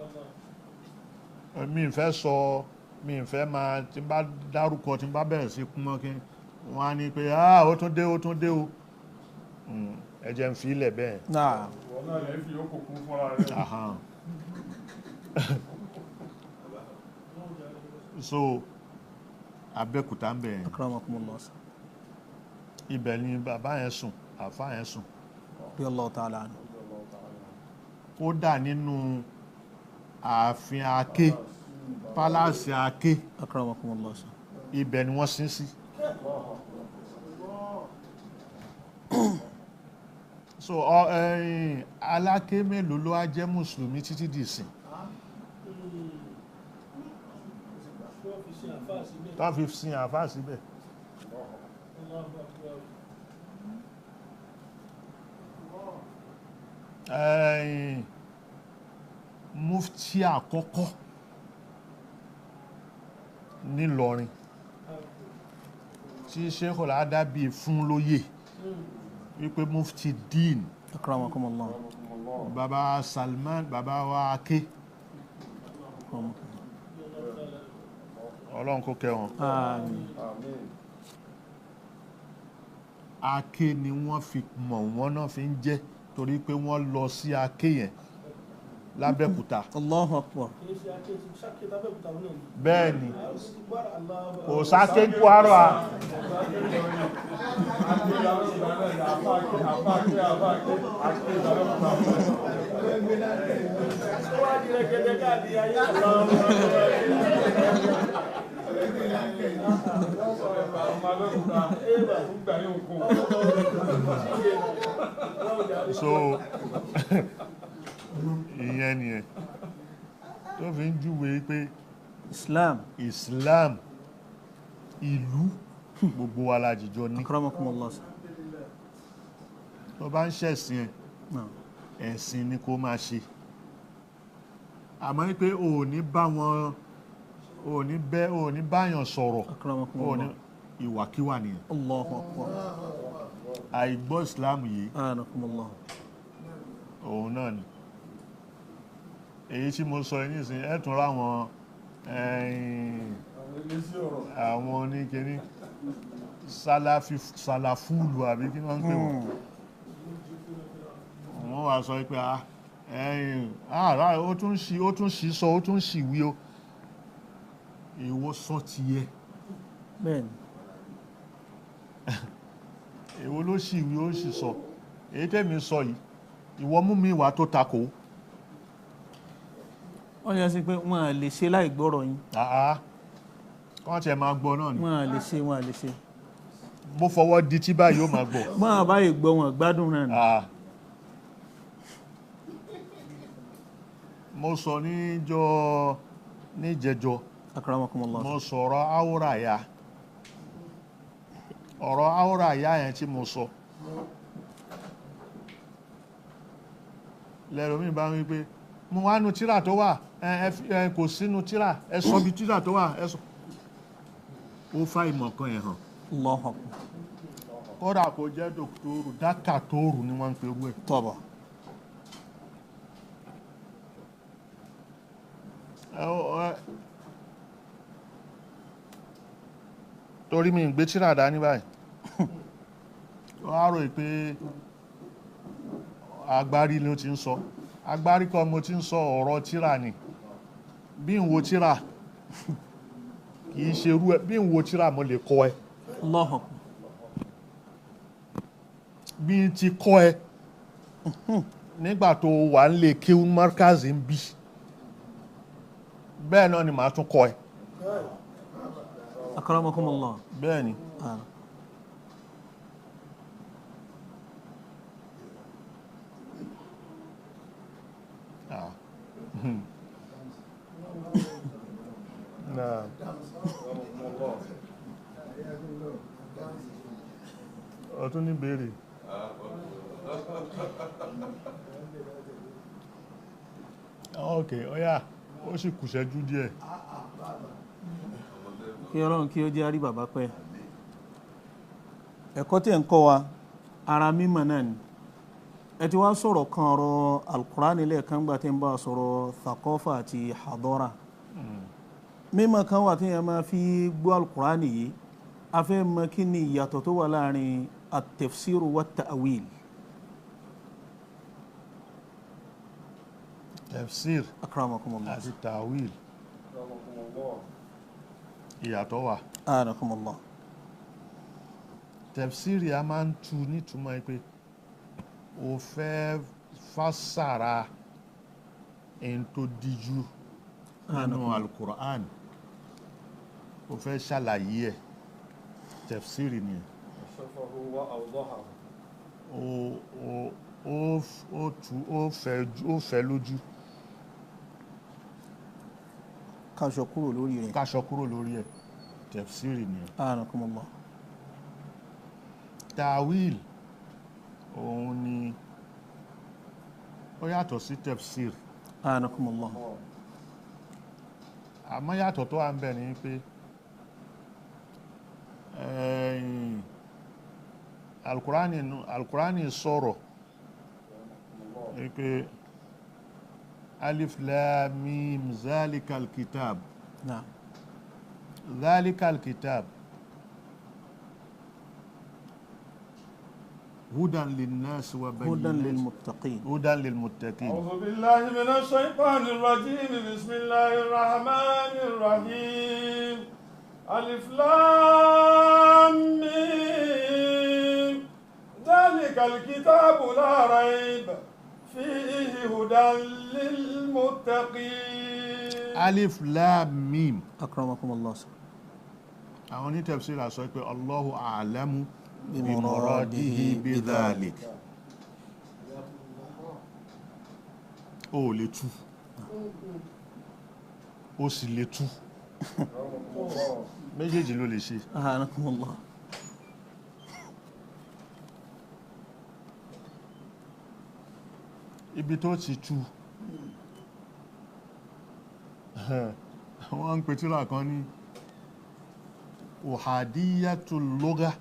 [SPEAKER 4] Allah.
[SPEAKER 2] Mi ì fẹ́ sọ, mi ì fẹ́ máa tí n bá dárúkọ tí n bá bẹ̀rẹ̀ sí kún mọ́ kí wọ́n á ní pé ah ó tún dé ó tún dé o. Ẹ jẹ́ n fi ilẹ̀ bẹ́ẹ̀.
[SPEAKER 1] Naam.
[SPEAKER 3] Wọ́n náà lè fi yókù kún fúnra rẹ̀.
[SPEAKER 2] Ahan. So Abẹ́òkúta ń bẹ̀ yẹn.
[SPEAKER 1] Akramakumullah.
[SPEAKER 2] Ibẹ̀ ni bàbá yẹn sùn, àfáà yẹn sùn.
[SPEAKER 1] Radiyallahu ta'ala anhu.
[SPEAKER 2] Kódà nínú ààfin Aké, pálásì Aké,
[SPEAKER 1] Akramakumullah.
[SPEAKER 2] ibẹ̀ ni wọ́n sin sí. So ẹ̀yin Aláké mélòó ló wá jẹ́ Mùsùlùmí títí di ìsìn?
[SPEAKER 4] Wọ́n fi ṣe àfáà síbẹ̀.
[SPEAKER 2] Tó fi sin àfáà síbẹ̀.
[SPEAKER 4] Allahu Akbar.
[SPEAKER 2] Ẹ̀yin mufti àkọ́kọ́ nílọrin tí Sheikhul Adabi fún lóyè wípé mufti dín
[SPEAKER 1] Akramakumullah.
[SPEAKER 2] baba Salman baba wa Aké Ọlọ́run kó kẹ́ wọn.
[SPEAKER 1] Àmín.
[SPEAKER 3] Àmín.
[SPEAKER 2] Aké ni wọ́n fi mọ̀ wọ́n náà fi ń jẹ́ torí pé wọ́n lọ sí Aké yẹn lábẹ́òkúta.
[SPEAKER 1] Allahu akbar.
[SPEAKER 4] Kìí ṣe Aké ti Ṣáké tábẹ́òkúta náà ni.
[SPEAKER 2] Bẹ́ẹ̀ ni
[SPEAKER 4] Àwọn ti Kwara, Allahu
[SPEAKER 2] kò
[SPEAKER 4] Akbar.
[SPEAKER 2] sáké Kwara.
[SPEAKER 3] Aké l'Abẹ́òkúta náà ni àfá Aké, àfá Aké, àfá Aké, Aké l'Abẹ́òkúta.
[SPEAKER 4] Ó wá di rẹ̀gẹ̀dẹ̀ káàdì ayé Allahu Akbar.
[SPEAKER 3] Ọmọ Abẹ́òkúta, ó gbà yóò kún.
[SPEAKER 2] So ìyẹn nìyẹn tó fi ń júwe pé
[SPEAKER 1] Islam.
[SPEAKER 2] Islam ìlú gbogbo wa la jìjọ ní.
[SPEAKER 1] Akramakumullah.
[SPEAKER 2] Tó bá ń ṣẹ̀sìn ẹ̀,
[SPEAKER 1] Naam.
[SPEAKER 2] ẹ̀sìn ni kó máa ṣe. Àmọ́ pé o ò ní bá wọn, o ò ní bẹ́, o ò ní báyàn sọ̀rọ̀, o ò ní
[SPEAKER 1] Akramakumullah.
[SPEAKER 2] ìwàkíwà nìyẹn.
[SPEAKER 1] Allahu akbar.
[SPEAKER 2] Àìgbọ́ Islam yìí
[SPEAKER 1] Anakumullah.
[SPEAKER 2] òun náà ni. Èyí tí mo sọ yìí nísìnyí, ẹ tún ráwọn ẹ̀yìn
[SPEAKER 3] Àwọn eléṣẹ́ ọ̀rọ̀.
[SPEAKER 2] àwọn oníkíní sálàfí sálàfúlù àbí kí wọ́n ń pè wọ́n. Wọ́n wá sọ pé ah ẹ̀yìn ààrá ó tún ṣì ó tún ṣì sọ ó tún ṣì wí o. Èwo sọ ti yẹ?
[SPEAKER 1] Bẹ́ẹ̀ni.
[SPEAKER 2] Èwo ló ṣì wí ó ṣì sọ? Èyí tèmi sọ yìí, ìwọ mú mi wá tó takò.
[SPEAKER 1] Wọ́n yẹ sí pé wọ́n à lè ṣe láì gbọ́rọ̀ yín.
[SPEAKER 2] Àá kán tiẹ̀ máa gbọ́ náà ni.
[SPEAKER 1] Wọ́n à lè ṣe, wọ́n à lè ṣe.
[SPEAKER 2] Bó fọwọ́ di tí báyìí ó máa gbọ́.
[SPEAKER 1] Wọ́n à báyìí gbọ́ wọn gbádùn náà ni.
[SPEAKER 2] Ah. Mo sọ níjọ́ níjẹjọ
[SPEAKER 1] Akramakumullah.
[SPEAKER 2] Mo sọ̀rọ̀ áwòrà ya, ọ̀rọ̀ áwòrà ya yẹn tí mo sọ lẹ́rọ mi bá ń wí pé mo wá nu tíra tó wà, ẹ kò sínú tíra, ẹ sọ bí tíra tó wà, ẹ sọ. Ó fá ìmọ̀ kan ẹ̀ hàn.
[SPEAKER 1] Allahu akbar.
[SPEAKER 2] Kódà kò jẹ́ dòkítọ́rù, dákàtọ́rù ni wọ́n ń perú ẹ̀.
[SPEAKER 1] Tọ́bọ̀.
[SPEAKER 2] Torí mi ń gbé tíra dání báyìí, wọ́n á rò pé agbárí ló ti ń sọ. Agbárí kọ́ mo ti ń sọ, ọ̀rọ̀ tíra ni. Bí n wo tíra kì í ṣe irú ẹ, bí n wo tíra mo lè kọ́ ẹ.
[SPEAKER 1] Allahu akbar.
[SPEAKER 2] Bí n ti kọ́ ẹ nígbà tó wà ń lè kéwú markazi ń bí, bẹ́ẹ̀ náà ni màá tún kọ́ ẹ.
[SPEAKER 1] Akramakumullah.
[SPEAKER 2] Bẹ́ẹ̀ ni. Ọtún ní béèrè. Ok, ọ̀yá, ó sì kù ṣẹ́jú díẹ̀.
[SPEAKER 1] Kí Ọlọ́run kí ó jẹ́ àrí bàbá pẹ́. Ẹ̀kọ́ tí ẹ̀ ń kọ́ wa, ara mímọ̀ náà ni. Ẹ ti wá sọ̀rọ̀ kan ọ̀rọ̀ Al-Qur'ani lẹ́ẹ̀kan gbà tí ń bá sọ̀rọ̀ thaqafa àti hadara. Mímọ̀ kan wà tí yẹn máa fi gbọ́ Al-Qur'ani yìí. A fẹ́ mọ̀ kí ni ìyàtọ̀ tó wà láàrin at-tafsiru wa at-ta'wil.
[SPEAKER 2] Tafsir
[SPEAKER 1] Akramakumullah.
[SPEAKER 2] àti ta'wil. Ìyàtọ̀ wà.
[SPEAKER 1] Anakumullah.
[SPEAKER 2] Tafsiri a máa ń tu nítumọ̀ pé o fẹ́ fásàrà ẹni tó díjú nínú Al-Qur'an, o fẹ́ ṣàlàyé ẹ̀, tafsiri ni. Ó fẹ́ lójú.
[SPEAKER 1] Káṣọ kúrò lórí rẹ̀.
[SPEAKER 2] Káṣọ kúrò lórí ẹ̀, tafsiri ni.
[SPEAKER 1] Anakumullah.
[SPEAKER 2] Tawil òun ni ó yàtọ̀ sí tafsir.
[SPEAKER 1] Anakumullah.
[SPEAKER 2] Àmọ́ yàtọ̀ tó wà ń bẹ̀ ni pé Al-Qur'ani sọ̀rọ̀ pé alif lam mim zalikal kitab.
[SPEAKER 1] Naam.
[SPEAKER 2] Zalikal kitab hudan linnas wa bayyinat
[SPEAKER 1] hudan lilmuttaqin.
[SPEAKER 2] Hudan lilmuttaqin.
[SPEAKER 3] A'udhu billahi minash shaitanir rajim. Bismillahir rahmanir rahim. Alif lam mim zalikal kitabu la rayba fihi hudan lilmuttaqin.
[SPEAKER 2] Alif lam mim.
[SPEAKER 1] Akramakumullah.
[SPEAKER 2] Àwọn ní tafsir sọ pé Allahu a'lamu bimuradihi bidhalik. Ó lè tú, ó sì lè tú, méjèèjì ló lè ṣe.
[SPEAKER 1] Anakumullah.
[SPEAKER 2] Ibi tó ti tú, wọ́n ń pè tírà kan ní uhadiyatul lugha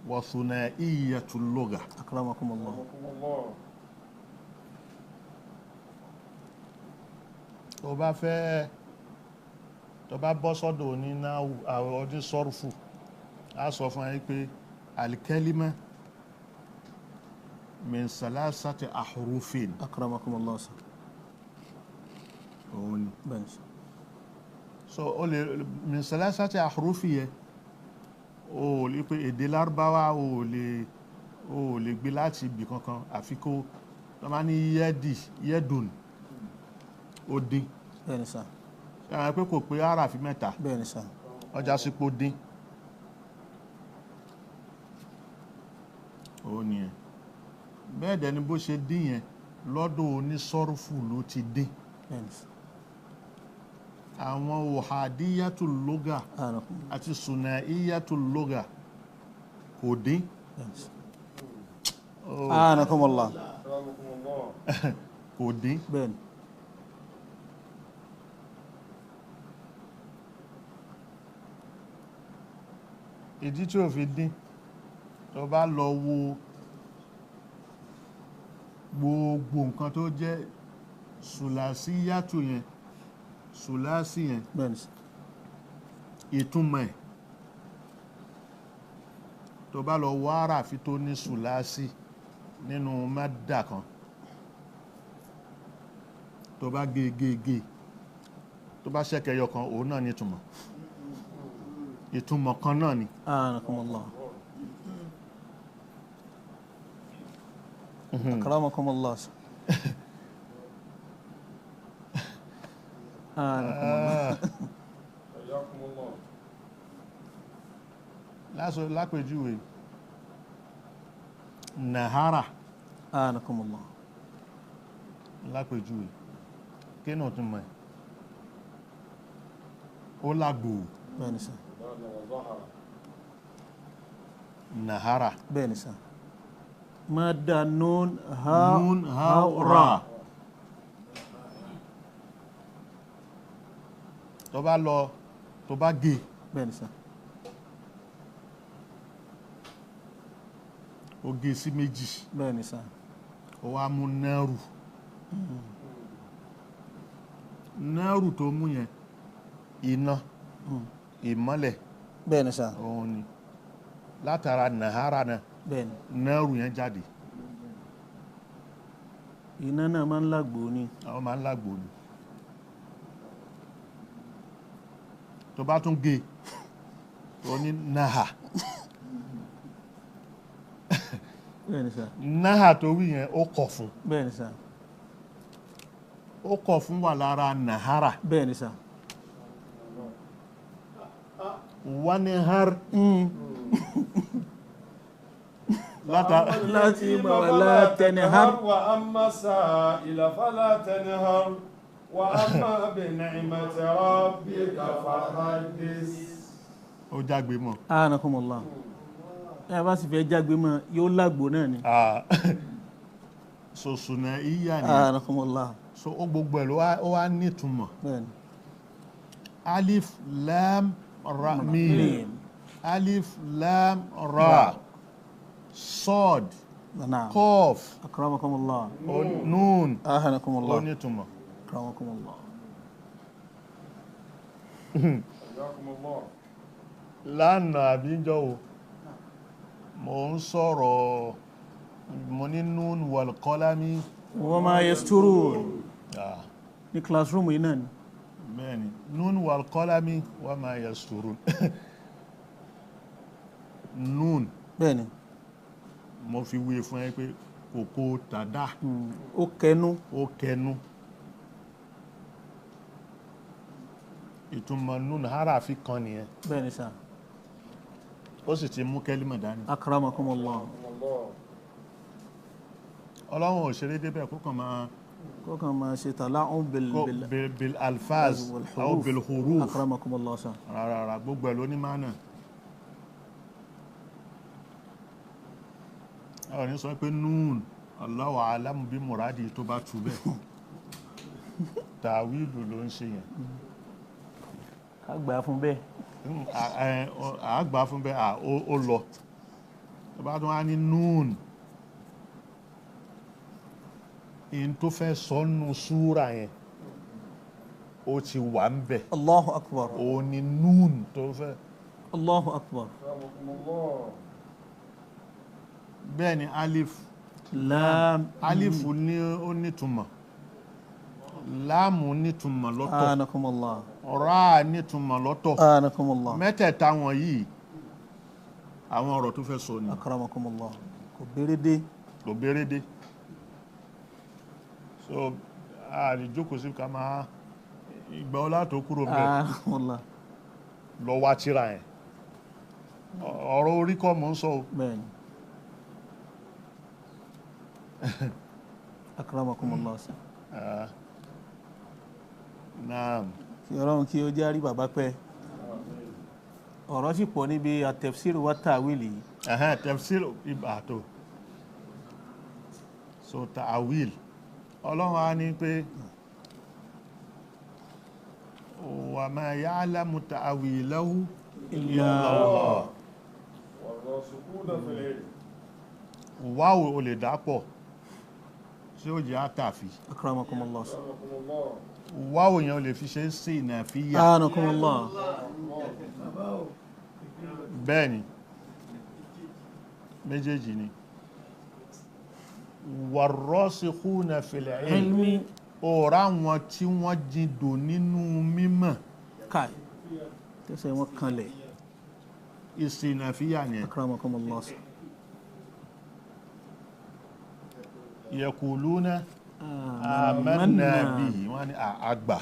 [SPEAKER 2] wa thunaiyatul lugha.
[SPEAKER 1] Akramakumullah.
[SPEAKER 2] Tó bá fẹ́, tó bá bọ́ sọ́dọ̀ onínáwó àwọn onísọ́rùfù, á sọ fún ẹ pé alikẹ́límà min salasati ahrufin.
[SPEAKER 1] Akramakumullah.
[SPEAKER 2] Òun ni.
[SPEAKER 1] Bẹ́ẹ̀ni.
[SPEAKER 2] So o lè min salasati ahrufi yẹ, o lè pé èdè Lárúbáwá o lè gbé láti ibì kankan àfi kó tó máa ní yẹ́dì yẹ́dùn ó dín.
[SPEAKER 1] Bẹ́ẹ̀ni sà.
[SPEAKER 2] Ṣé àwọn pé kò pé àràfí mẹ́ta.
[SPEAKER 1] Bẹ́ẹ̀ni sà.
[SPEAKER 2] Ọjà sípò dín. Ó nìyẹn. Bẹ́ẹ̀ dẹ̀ ni bó ṣe dín yẹn lọ́dọ̀ onísọ́rùfù ló ti dín.
[SPEAKER 1] Bẹ́ẹ̀ni sà.
[SPEAKER 2] Àwọn òhàdíyàtú lóga àti sùnàíyàtú lóga kò dín.
[SPEAKER 1] Anakumullah.
[SPEAKER 2] Kò dín.
[SPEAKER 1] Bẹ́ẹ̀ni.
[SPEAKER 2] Ìdí tí ò fi dín, tó bá lọ wo gbogbo nǹkan tó jẹ́ sùlàsíyàtù yẹn, sùlàsí yẹn, ìtumọ̀ ẹ̀, tó bá lọ wá àràfí tó ní sùlàsí nínú mádà kan, tó bá gé gé gé, tó bá ṣẹ́kẹyọ kan, òun náà ní ìtumọ̀, ìtumọ̀ kan náà ni.
[SPEAKER 1] Anakumullah. Akramakumullah. Anakumullah.
[SPEAKER 2] Lásọ lápèjúwe nàhárà.
[SPEAKER 1] Anakumullah.
[SPEAKER 2] Lápèjúwe kí náà tún mọ̀ ẹ́, ó lágbò.
[SPEAKER 1] Bẹ́ẹ̀ni sà.
[SPEAKER 2] Nàhárà.
[SPEAKER 1] Bẹ́ẹ̀ni sà. Mada nun ha
[SPEAKER 2] nun ha ra. Tó bá lọ, tó bá gé.
[SPEAKER 1] Bẹ́ẹ̀ni sà.
[SPEAKER 2] Ó gé sí méjì.
[SPEAKER 1] Bẹ́ẹ̀ni sà.
[SPEAKER 2] Ó wá mú nẹ́rù. Nẹ́rù tó mú yẹn, iná, ìmọ́lẹ̀.
[SPEAKER 1] Bẹ́ẹ̀ni sà.
[SPEAKER 2] Òun ni látara nàhárà náà.
[SPEAKER 1] Bẹ́ẹ̀ni.
[SPEAKER 2] Nẹ́rù yẹn jáde.
[SPEAKER 1] Iná náà máa ń lágbo ni.
[SPEAKER 2] Àwọn máa ń lágbo ni. Tó bá tún gé, ó ní náhà.
[SPEAKER 1] Bẹ́ẹ̀ni sà.
[SPEAKER 2] Náhà tó wí yẹn, ó kọ̀ fún.
[SPEAKER 1] Bẹ́ẹ̀ni sà.
[SPEAKER 2] Ó kọ̀ fún wà lára nàhárà.
[SPEAKER 1] Bẹ́ẹ̀ni sà.
[SPEAKER 2] Wanihar.
[SPEAKER 1] Láti wala tanhar.
[SPEAKER 3] Wa amma sa'ila fala tanhar. Wa amma bi ni'mati rabbika fahaddis.
[SPEAKER 2] Ó jágbe mọ́.
[SPEAKER 1] Anakumullah. Ẹ bá sì fẹ́ jágbe mọ́, yóò lágbo náà ni.
[SPEAKER 2] So sùnà ìyá ni.
[SPEAKER 1] Anakumullah.
[SPEAKER 2] So ó gbogbo ẹ̀ ló wá nítumọ̀.
[SPEAKER 1] Bẹ́ẹ̀ni.
[SPEAKER 2] Alif lam ra mim. Alif lam ra. Sod. Kof.
[SPEAKER 1] Akramakumullah.
[SPEAKER 2] Nun.
[SPEAKER 1] Ahanakumullah.
[SPEAKER 2] Ó nítumọ̀.
[SPEAKER 1] Akramakumullah.
[SPEAKER 2] Lánàá àbí ńjọ́ wo, mo ń sọ̀rọ̀, mo ní nun wal qalami.
[SPEAKER 1] Wa ma yasturun. Ní classroom yìí náà ni.
[SPEAKER 2] Bẹ́ẹ̀ni, nun wal qalami wa ma yasturun. Nun.
[SPEAKER 1] Bẹ́ẹ̀ni.
[SPEAKER 2] Mo fi wé fún ẹ pé kòkó tàdá.
[SPEAKER 1] Ó kẹnu.
[SPEAKER 2] Ó kẹnu. Ìtumọ̀ nun harafi kan nìyẹn.
[SPEAKER 1] Bẹ́ẹ̀ni sà.
[SPEAKER 2] Ó sì ti mú kẹ́límà dání.
[SPEAKER 1] Akramakumullah.
[SPEAKER 2] Ọlọ́run ò ṣeré débẹ̀ kó kàn máa.
[SPEAKER 1] Kó kàn máa ṣe tala'un
[SPEAKER 2] bil alfaz aw bil huruf.
[SPEAKER 1] Akramakumullah sà.
[SPEAKER 2] Rárá, gbogbo ẹ̀ ló ní mánà. Ọ̀rọ̀ ní sọ pé nun Allahu a'lamu bí muradi tó bá tu bẹ́ẹ̀. Tàwílù ló ń ṣe yẹn.
[SPEAKER 1] Ká gbà fún bẹ́ẹ̀.
[SPEAKER 2] A gbà fún bẹ́ẹ̀, ó lọ. Tó bá tún wá ní nun, in tó fẹ́ sọ́nù súra yẹn, ó ti wà ń bẹ̀.
[SPEAKER 1] Allahu akbar.
[SPEAKER 2] Ó ní nun tó fẹ́.
[SPEAKER 1] Allahu akbar.
[SPEAKER 2] Bẹ́ẹ̀ ni alif.
[SPEAKER 1] Lam.
[SPEAKER 2] Alif ní ó nítumọ̀. Láàmù nítumọ̀ lọ́tọ̀.
[SPEAKER 1] Anakumullah.
[SPEAKER 2] Ra nítumọ̀ lọ́tọ̀.
[SPEAKER 1] Anakumullah.
[SPEAKER 2] Mẹ́tẹ̀ẹ̀ta wọ̀nyí, àwọn ọ̀rọ̀ tó fẹ́ sọ ni.
[SPEAKER 1] Akramakumullah. Kò béèrè dé.
[SPEAKER 2] Kò béèrè dé. So a lè jókòó sí ká máa ìgbà ọlá tó kúrò bẹ́ẹ̀.
[SPEAKER 1] Anakumullah.
[SPEAKER 2] Lọ wá tírà yẹn. Ọ̀rọ̀ orí kọ́ mò ń sọ o.
[SPEAKER 1] Bẹ́ẹ̀ni. Akramakumullah.
[SPEAKER 2] Naam.
[SPEAKER 1] Kí Ọlọ́run kí ó jẹ́ rí bàbá pẹ́. Ọ̀rọ̀ sì pọ̀ níbi at-tafsir wa ta'wil yìí.
[SPEAKER 2] Ẹ̀hẹ́n, tafsir ìbàtò so ta'wil Ọlọ́run á ní pé wa ma ya'lamu ta'wilahu illa Allah.
[SPEAKER 3] والراسخون في العلم.
[SPEAKER 2] Wáwo o lè dápọ̀ tí ó jẹ́ àtàfi.
[SPEAKER 1] Akramakumullah.
[SPEAKER 3] أكرمكم الله.
[SPEAKER 2] Wáwo yẹn o lè fi ṣe sí ìnàfíyà.
[SPEAKER 1] Anakumullah.
[SPEAKER 2] Bẹ́ẹ̀ ni, méjèèjì ni. Warrasikhuna fil ilm.
[SPEAKER 1] Ilmi.
[SPEAKER 2] Ọ̀rá wọn tí wọ́n jindò nínú mímọ̀.
[SPEAKER 1] Kai. Tẹ́sẹ̀ wọn kanlẹ̀.
[SPEAKER 2] Ìsìnàfíyà ni.
[SPEAKER 1] Akramakumullah.
[SPEAKER 2] Yaquluna amanna bihi. Wọ́n ní àgbà.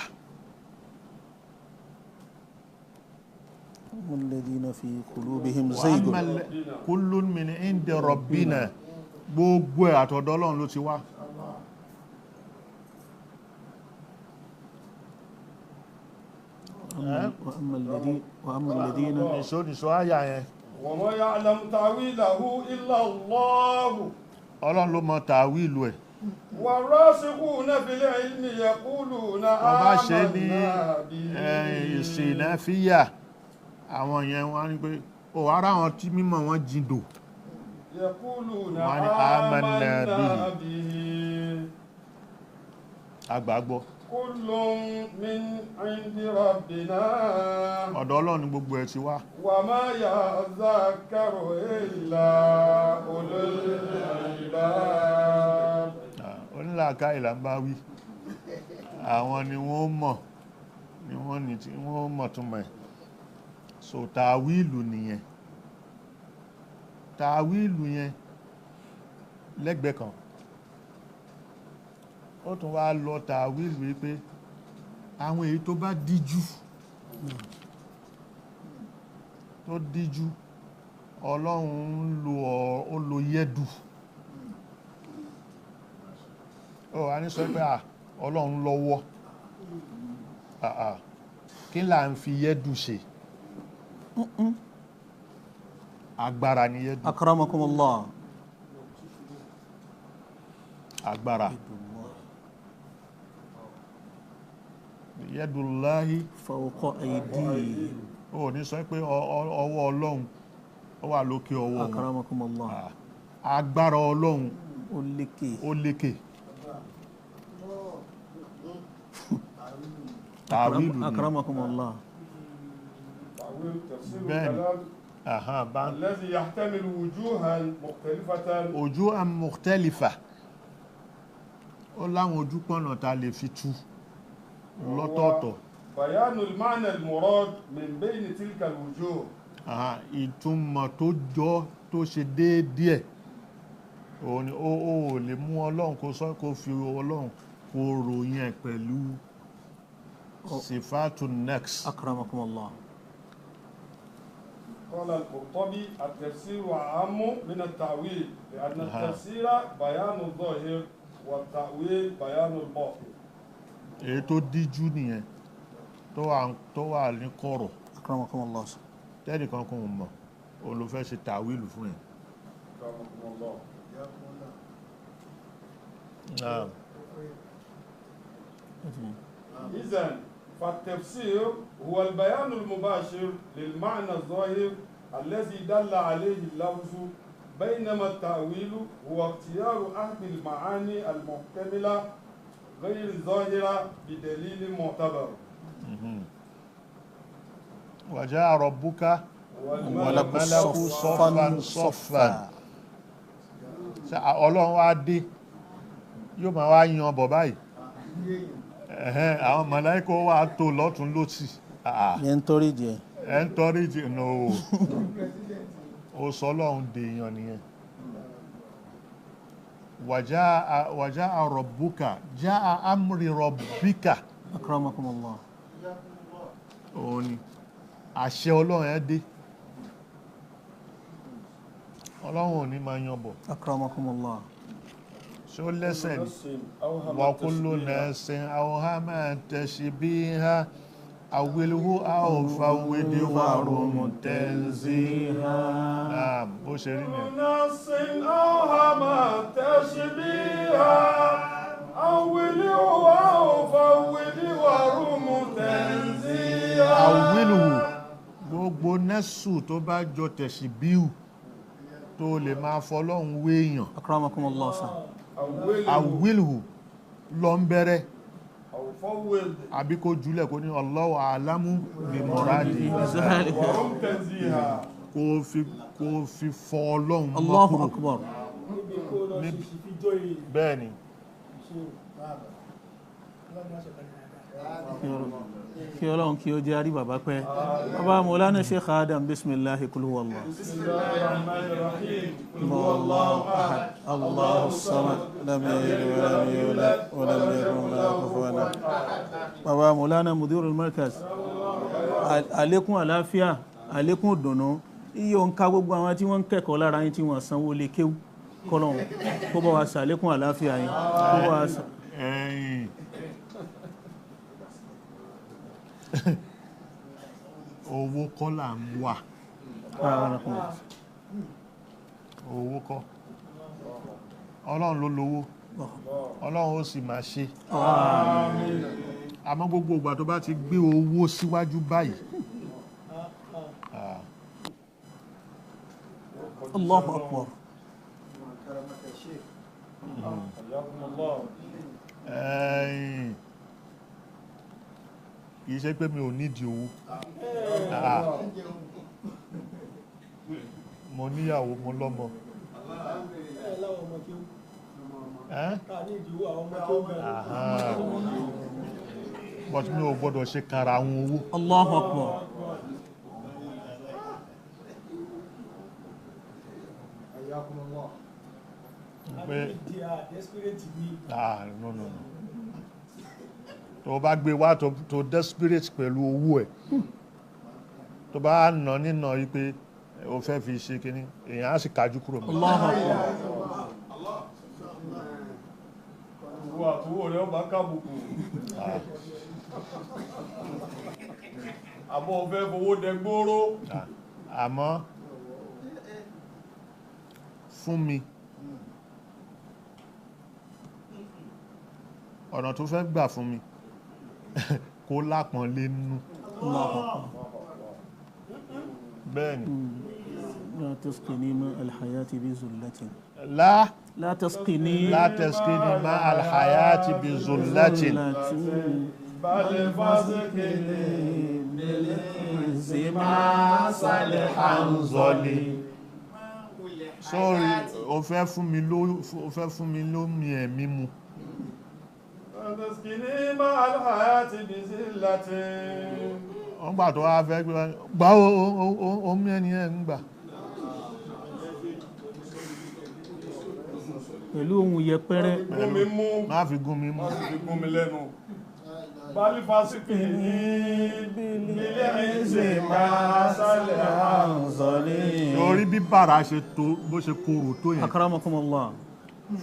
[SPEAKER 1] Alladhina fi qulubihim zaygun.
[SPEAKER 2] Kullun min indi rabbina. Gbogbo ẹ̀ àtọ̀dọ̀ Ọlọ́run ló ti wá.
[SPEAKER 1] Wa amma alladhina.
[SPEAKER 2] Nìṣó àyà yẹn.
[SPEAKER 3] Wa ma ya'lamu ta'wilahu illa Allah.
[SPEAKER 2] Ọlọ́run ló mọ tàwílù ẹ̀.
[SPEAKER 3] Warrasikhuna fil ilmi yaquluna
[SPEAKER 2] Wọ́n bá ṣe ní
[SPEAKER 3] amanna bihi.
[SPEAKER 2] ìsìnàfíyà àwọn yẹn wọ́n á ní pé ó ara àwọn tí mímọ̀ wọn jindò.
[SPEAKER 3] Yaquluna
[SPEAKER 2] Wọ́n ní amanna
[SPEAKER 3] amanna bihi.
[SPEAKER 2] Àgbàgbọ́.
[SPEAKER 3] Kullun min indi rabbina.
[SPEAKER 2] Ọ̀dọ̀ Ọlọ́run ni gbogbo ẹ̀ ti wá.
[SPEAKER 3] Wa ma yazakkaru illa ulul albab.
[SPEAKER 2] Onílàáká ìlà ń bá wí. Àwọn ni wọ́n mọ̀, ni wọ́n ní tí wọ́n mọ̀ túnmọ̀ ẹ̀. So tàwílù nìyẹn. Tàwílù yẹn lẹ́gbẹ̀ẹ́ kan. Ó tún wá lọ tàwílù wípé àwọn èyí tó bá díjú, tó díjú, Ọlọ́run ń lo ó lo yẹ́dù. Ó wá ní sọ pé à Ọlọ́run lọ́wọ́. Àà, kí là ń fi yẹ́dù ṣe? Agbára ni yẹ́dù.
[SPEAKER 1] Akramakumullah.
[SPEAKER 2] Agbára. Yẹ́dùláhí
[SPEAKER 1] Fawqa aydihim.
[SPEAKER 2] Ó ní sọ pé ọwọ́ Ọlọ́run ó wà lókè ọwọ́ wọn.
[SPEAKER 1] Akramakumullah.
[SPEAKER 2] Agbára Ọlọ́run
[SPEAKER 1] Ó lékè.
[SPEAKER 2] Ó lékè. Tàwílù ni.
[SPEAKER 1] Akramakumullah.
[SPEAKER 3] Ta'wil tafsir
[SPEAKER 2] Bẹ́ẹ̀ni.
[SPEAKER 3] al-kalam
[SPEAKER 2] Aha, bá
[SPEAKER 3] alladhi yahtamilu wujuhan mukhtalifatan.
[SPEAKER 2] Wujuhan mukhtalifa. Ó láwọn ojú pọ̀nà ta lè fi tú lọ́tọ̀ọ̀tọ̀.
[SPEAKER 3] Bayanu al-ma'na al-murad min bayni tilka al-wujuh.
[SPEAKER 2] Aha, ìtumọ̀ tó jọ tó ṣe déédéẹ̀. Òun ni ó lè mú Ọlọ́run kó sọ kó fi Ọlọ́run kó ròyìn ẹ̀ pẹ̀lú sifatu naqs.
[SPEAKER 1] Akramakumullah.
[SPEAKER 3] قال القرطبي التفسير أعم من التأويل لأن التفسير بيان الظاهر والتأويل بيان الباطن.
[SPEAKER 2] Èyí tó díjú nìyẹn tó wà ní kọ̀rọ̀.
[SPEAKER 1] Akramakumullah.
[SPEAKER 2] Tẹ́nìkan kò mọ̀, òun ló fẹ́ ṣe tàwílù fún ẹ̀.
[SPEAKER 3] Akramakumullah.
[SPEAKER 2] Naam.
[SPEAKER 3] إذن فالتفسير هو البيان المباشر للمعنى الظاهر الذي دل عليه اللفظ، بينما التأويل هو اختيار أحد المعاني المحتملة غير الظاهرة بدليل معتبر.
[SPEAKER 2] وجاء ربك
[SPEAKER 3] والملك
[SPEAKER 2] صفا صفا. Ọlọ́run wá dé, yóò máa wá yan bọ̀ báyìí. Àwọn màláíkà wà tó lọ́tún lósì.
[SPEAKER 1] Ẹ ń torí jẹ.
[SPEAKER 2] Ẹ ń torí jẹ, no. Ó sọ Ọlọ́run dèèyàn nìyẹn. Wàjá rabbuka, jaa amri rabbika.
[SPEAKER 1] Akramakumullah.
[SPEAKER 2] Òun ni àṣẹ Ọlọ́run ẹ dé. Ọlọ́run ò ní máa yan bọ̀.
[SPEAKER 1] Akramakumullah.
[SPEAKER 2] Ṣé ó lẹ́sẹ̀ ni? Wa kullu nafsin awhama tashbiha Awilhu aw fawwid warum tanziha. Naam, bó ṣe rí nìyẹn.
[SPEAKER 3] نص أوهم تشبيها أوله أو فوض ورم تنزيها
[SPEAKER 2] Awilhu, gbogbo nẹ́sù tó bá jọ tẹ̀síbíù tó lè máa fọlọ́hun wéèyàn.
[SPEAKER 1] Akramakum Allah sir.
[SPEAKER 3] أوله
[SPEAKER 2] Awilhu lọ ń bẹ̀rẹ̀
[SPEAKER 3] أو فوض
[SPEAKER 2] àbí kó jùlẹ̀ kó ní Allahu a'lamu bi muradihi.
[SPEAKER 3] ورم تنزيها
[SPEAKER 2] Kó fi fọ Ọlọ́run mọ́
[SPEAKER 1] Allahu
[SPEAKER 2] kúrò.
[SPEAKER 1] akbar.
[SPEAKER 4] Níbi kó lọ sí ìfijọ́ èyí.
[SPEAKER 2] Bẹ́ẹ̀ ni.
[SPEAKER 4] Ṣé ọlọ́run á sọ̀kalẹ̀ dáadáa.
[SPEAKER 1] Kí Ọlọ́run kí ó jẹ́ àrí bàbá pẹ́. Bàbá Mawlana Sheikh Adam, bismillahi kul huwa Allah.
[SPEAKER 3] بسم الله الرحمن الرحيم قل
[SPEAKER 1] هو الله أحد الله الصمد لم يلد ولم يولد ولم يكن له كفوا أحد. Bàbá Mawlana Mudirul Markaz, àlékún àlàáfíà, àlékún ìdùnnú, iye òǹkà gbogbo àwọn tí wọ́n ń kẹ́kọ̀ọ́ lára yín tí wọ́n sanwó lè kéwú, kọ́lọ́hún kó bá wa ṣàlékún àlàáfíà yín, kó bá wa ṣà.
[SPEAKER 2] Ẹ̀yìn. Owó kọ́ là ń wà. Owó kọ́. Ọlọ́run ló lówó. Ọlọ́run ó sì máa ṣe. Àmọ́ gbogbo ìgbà tó bá ti gbé owó síwájú báyìí.
[SPEAKER 1] Allahu akbar.
[SPEAKER 3] حياكم الله
[SPEAKER 2] Ẹ̀yìn. Kì í ṣe pé mi ò nídìí owó. Ah. Mo níyàwó, mo lọ́mọ.
[SPEAKER 4] Ẹ láwọn ọmọ kéwú.
[SPEAKER 2] Ẹ́?
[SPEAKER 4] Ká ní ìdíwọ́ àwọn ọmọ kéwú gan.
[SPEAKER 2] Aha. But mi ò gbọ́dọ̀ ṣe kara àwọn owó.
[SPEAKER 1] Allahu akbar.
[SPEAKER 4] A
[SPEAKER 2] Pé
[SPEAKER 4] ní ìdí à desperate ní.
[SPEAKER 2] ah no no no. Tó bá gbé wá tó desperate pẹ̀lú owó ẹ̀. Tó bá nà nínà yí pé o fẹ́ fi ṣe kíní, èèyàn á sì kájú kúrò mọ́.
[SPEAKER 1] Allahu akbar.
[SPEAKER 3] Owó àtúwò rẹ̀ ọba kábùkù. Àbọ̀ ọ̀fẹ́ fowó dẹ gbóró.
[SPEAKER 2] Ah, àmọ́ fún mi, ọ̀nà tó fẹ́ gbà fún mi kó lápọ̀nlé nínú.
[SPEAKER 1] Allahu akbar.
[SPEAKER 2] Bẹ́ẹ̀ ni.
[SPEAKER 1] La tasqini ma al-hayati bi zullatin.
[SPEAKER 2] La
[SPEAKER 1] La tasqini
[SPEAKER 2] la taskini ma alhayati bi zullatin.
[SPEAKER 1] zullatin.
[SPEAKER 3] Balẹ̀ fásikìlì
[SPEAKER 1] Zima
[SPEAKER 2] Hanzoli. Sorry, o fẹ́ fún mi ló o fẹ́ fún mi lómi ẹ̀mí mu.
[SPEAKER 3] Fásikìlì máa alhayati bi zillatin.
[SPEAKER 2] Wọ́n gbà tó wá fẹ́ gbé wá gbà ó omi ẹni ẹ̀ ń gbà.
[SPEAKER 1] Pẹ̀lú ohun yẹpẹrẹ.
[SPEAKER 3] Gún mi mú,
[SPEAKER 2] Má fi gún mi mú.
[SPEAKER 3] má sì fi gún mi lẹ́nu. Balẹ̀ fásikìlì bílẹ̀ ìzì máa sálẹ̀
[SPEAKER 1] Hanzoli.
[SPEAKER 2] Torí bí bàrà ṣe tó bó ṣe korò tó yẹn,
[SPEAKER 1] Akramakum Allah.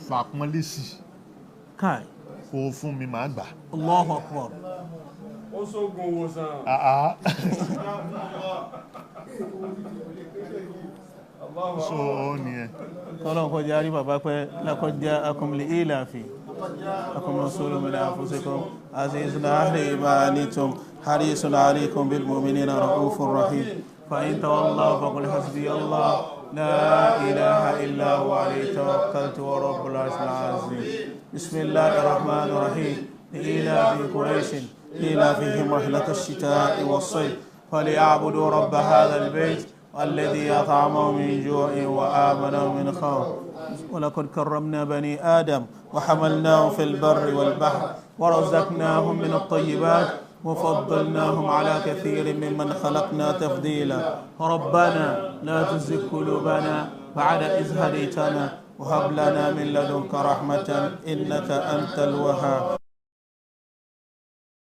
[SPEAKER 2] fàpọ́nlé sí i.
[SPEAKER 1] Kai.
[SPEAKER 2] Kó o fún mi màá gbà.
[SPEAKER 1] Allahu akbar.
[SPEAKER 3] Ó sógun òwòsàn.
[SPEAKER 2] Ah, ah.
[SPEAKER 3] Allahu
[SPEAKER 2] So ó nìyẹn.
[SPEAKER 1] Kọ́lọ́n kọjá rí bàbá pẹ́ laqad ja'akum li ilafi. Lakum rasulun min anfusikum azizun alayhi ma anittum harisun alaykum bil mu'minina ra'ufur rahim. Fa in tawallaw faqul hasbiya Allah la ilaha illa huwa alayhi tawakkaltu wa rabbul arshil azim. Bismillahir rahmanir rahim. لإيلاف قريش إيلافهم رحلة الشتاء والصيف فليعبدوا رب هذا البيت الذي أطعمهم من جوع وآمنهم من خوف. ولقد كرمنا بني آدم وحملناهم في البر والبحر ورزقناهم من الطيبات وفضلناهم على كثير ممن خلقنا تفضيلا. ربنا لا تزغ قلوبنا بعد إذ هديتنا وهب لنا من لدنك رحمة إنك أنت الوهاب.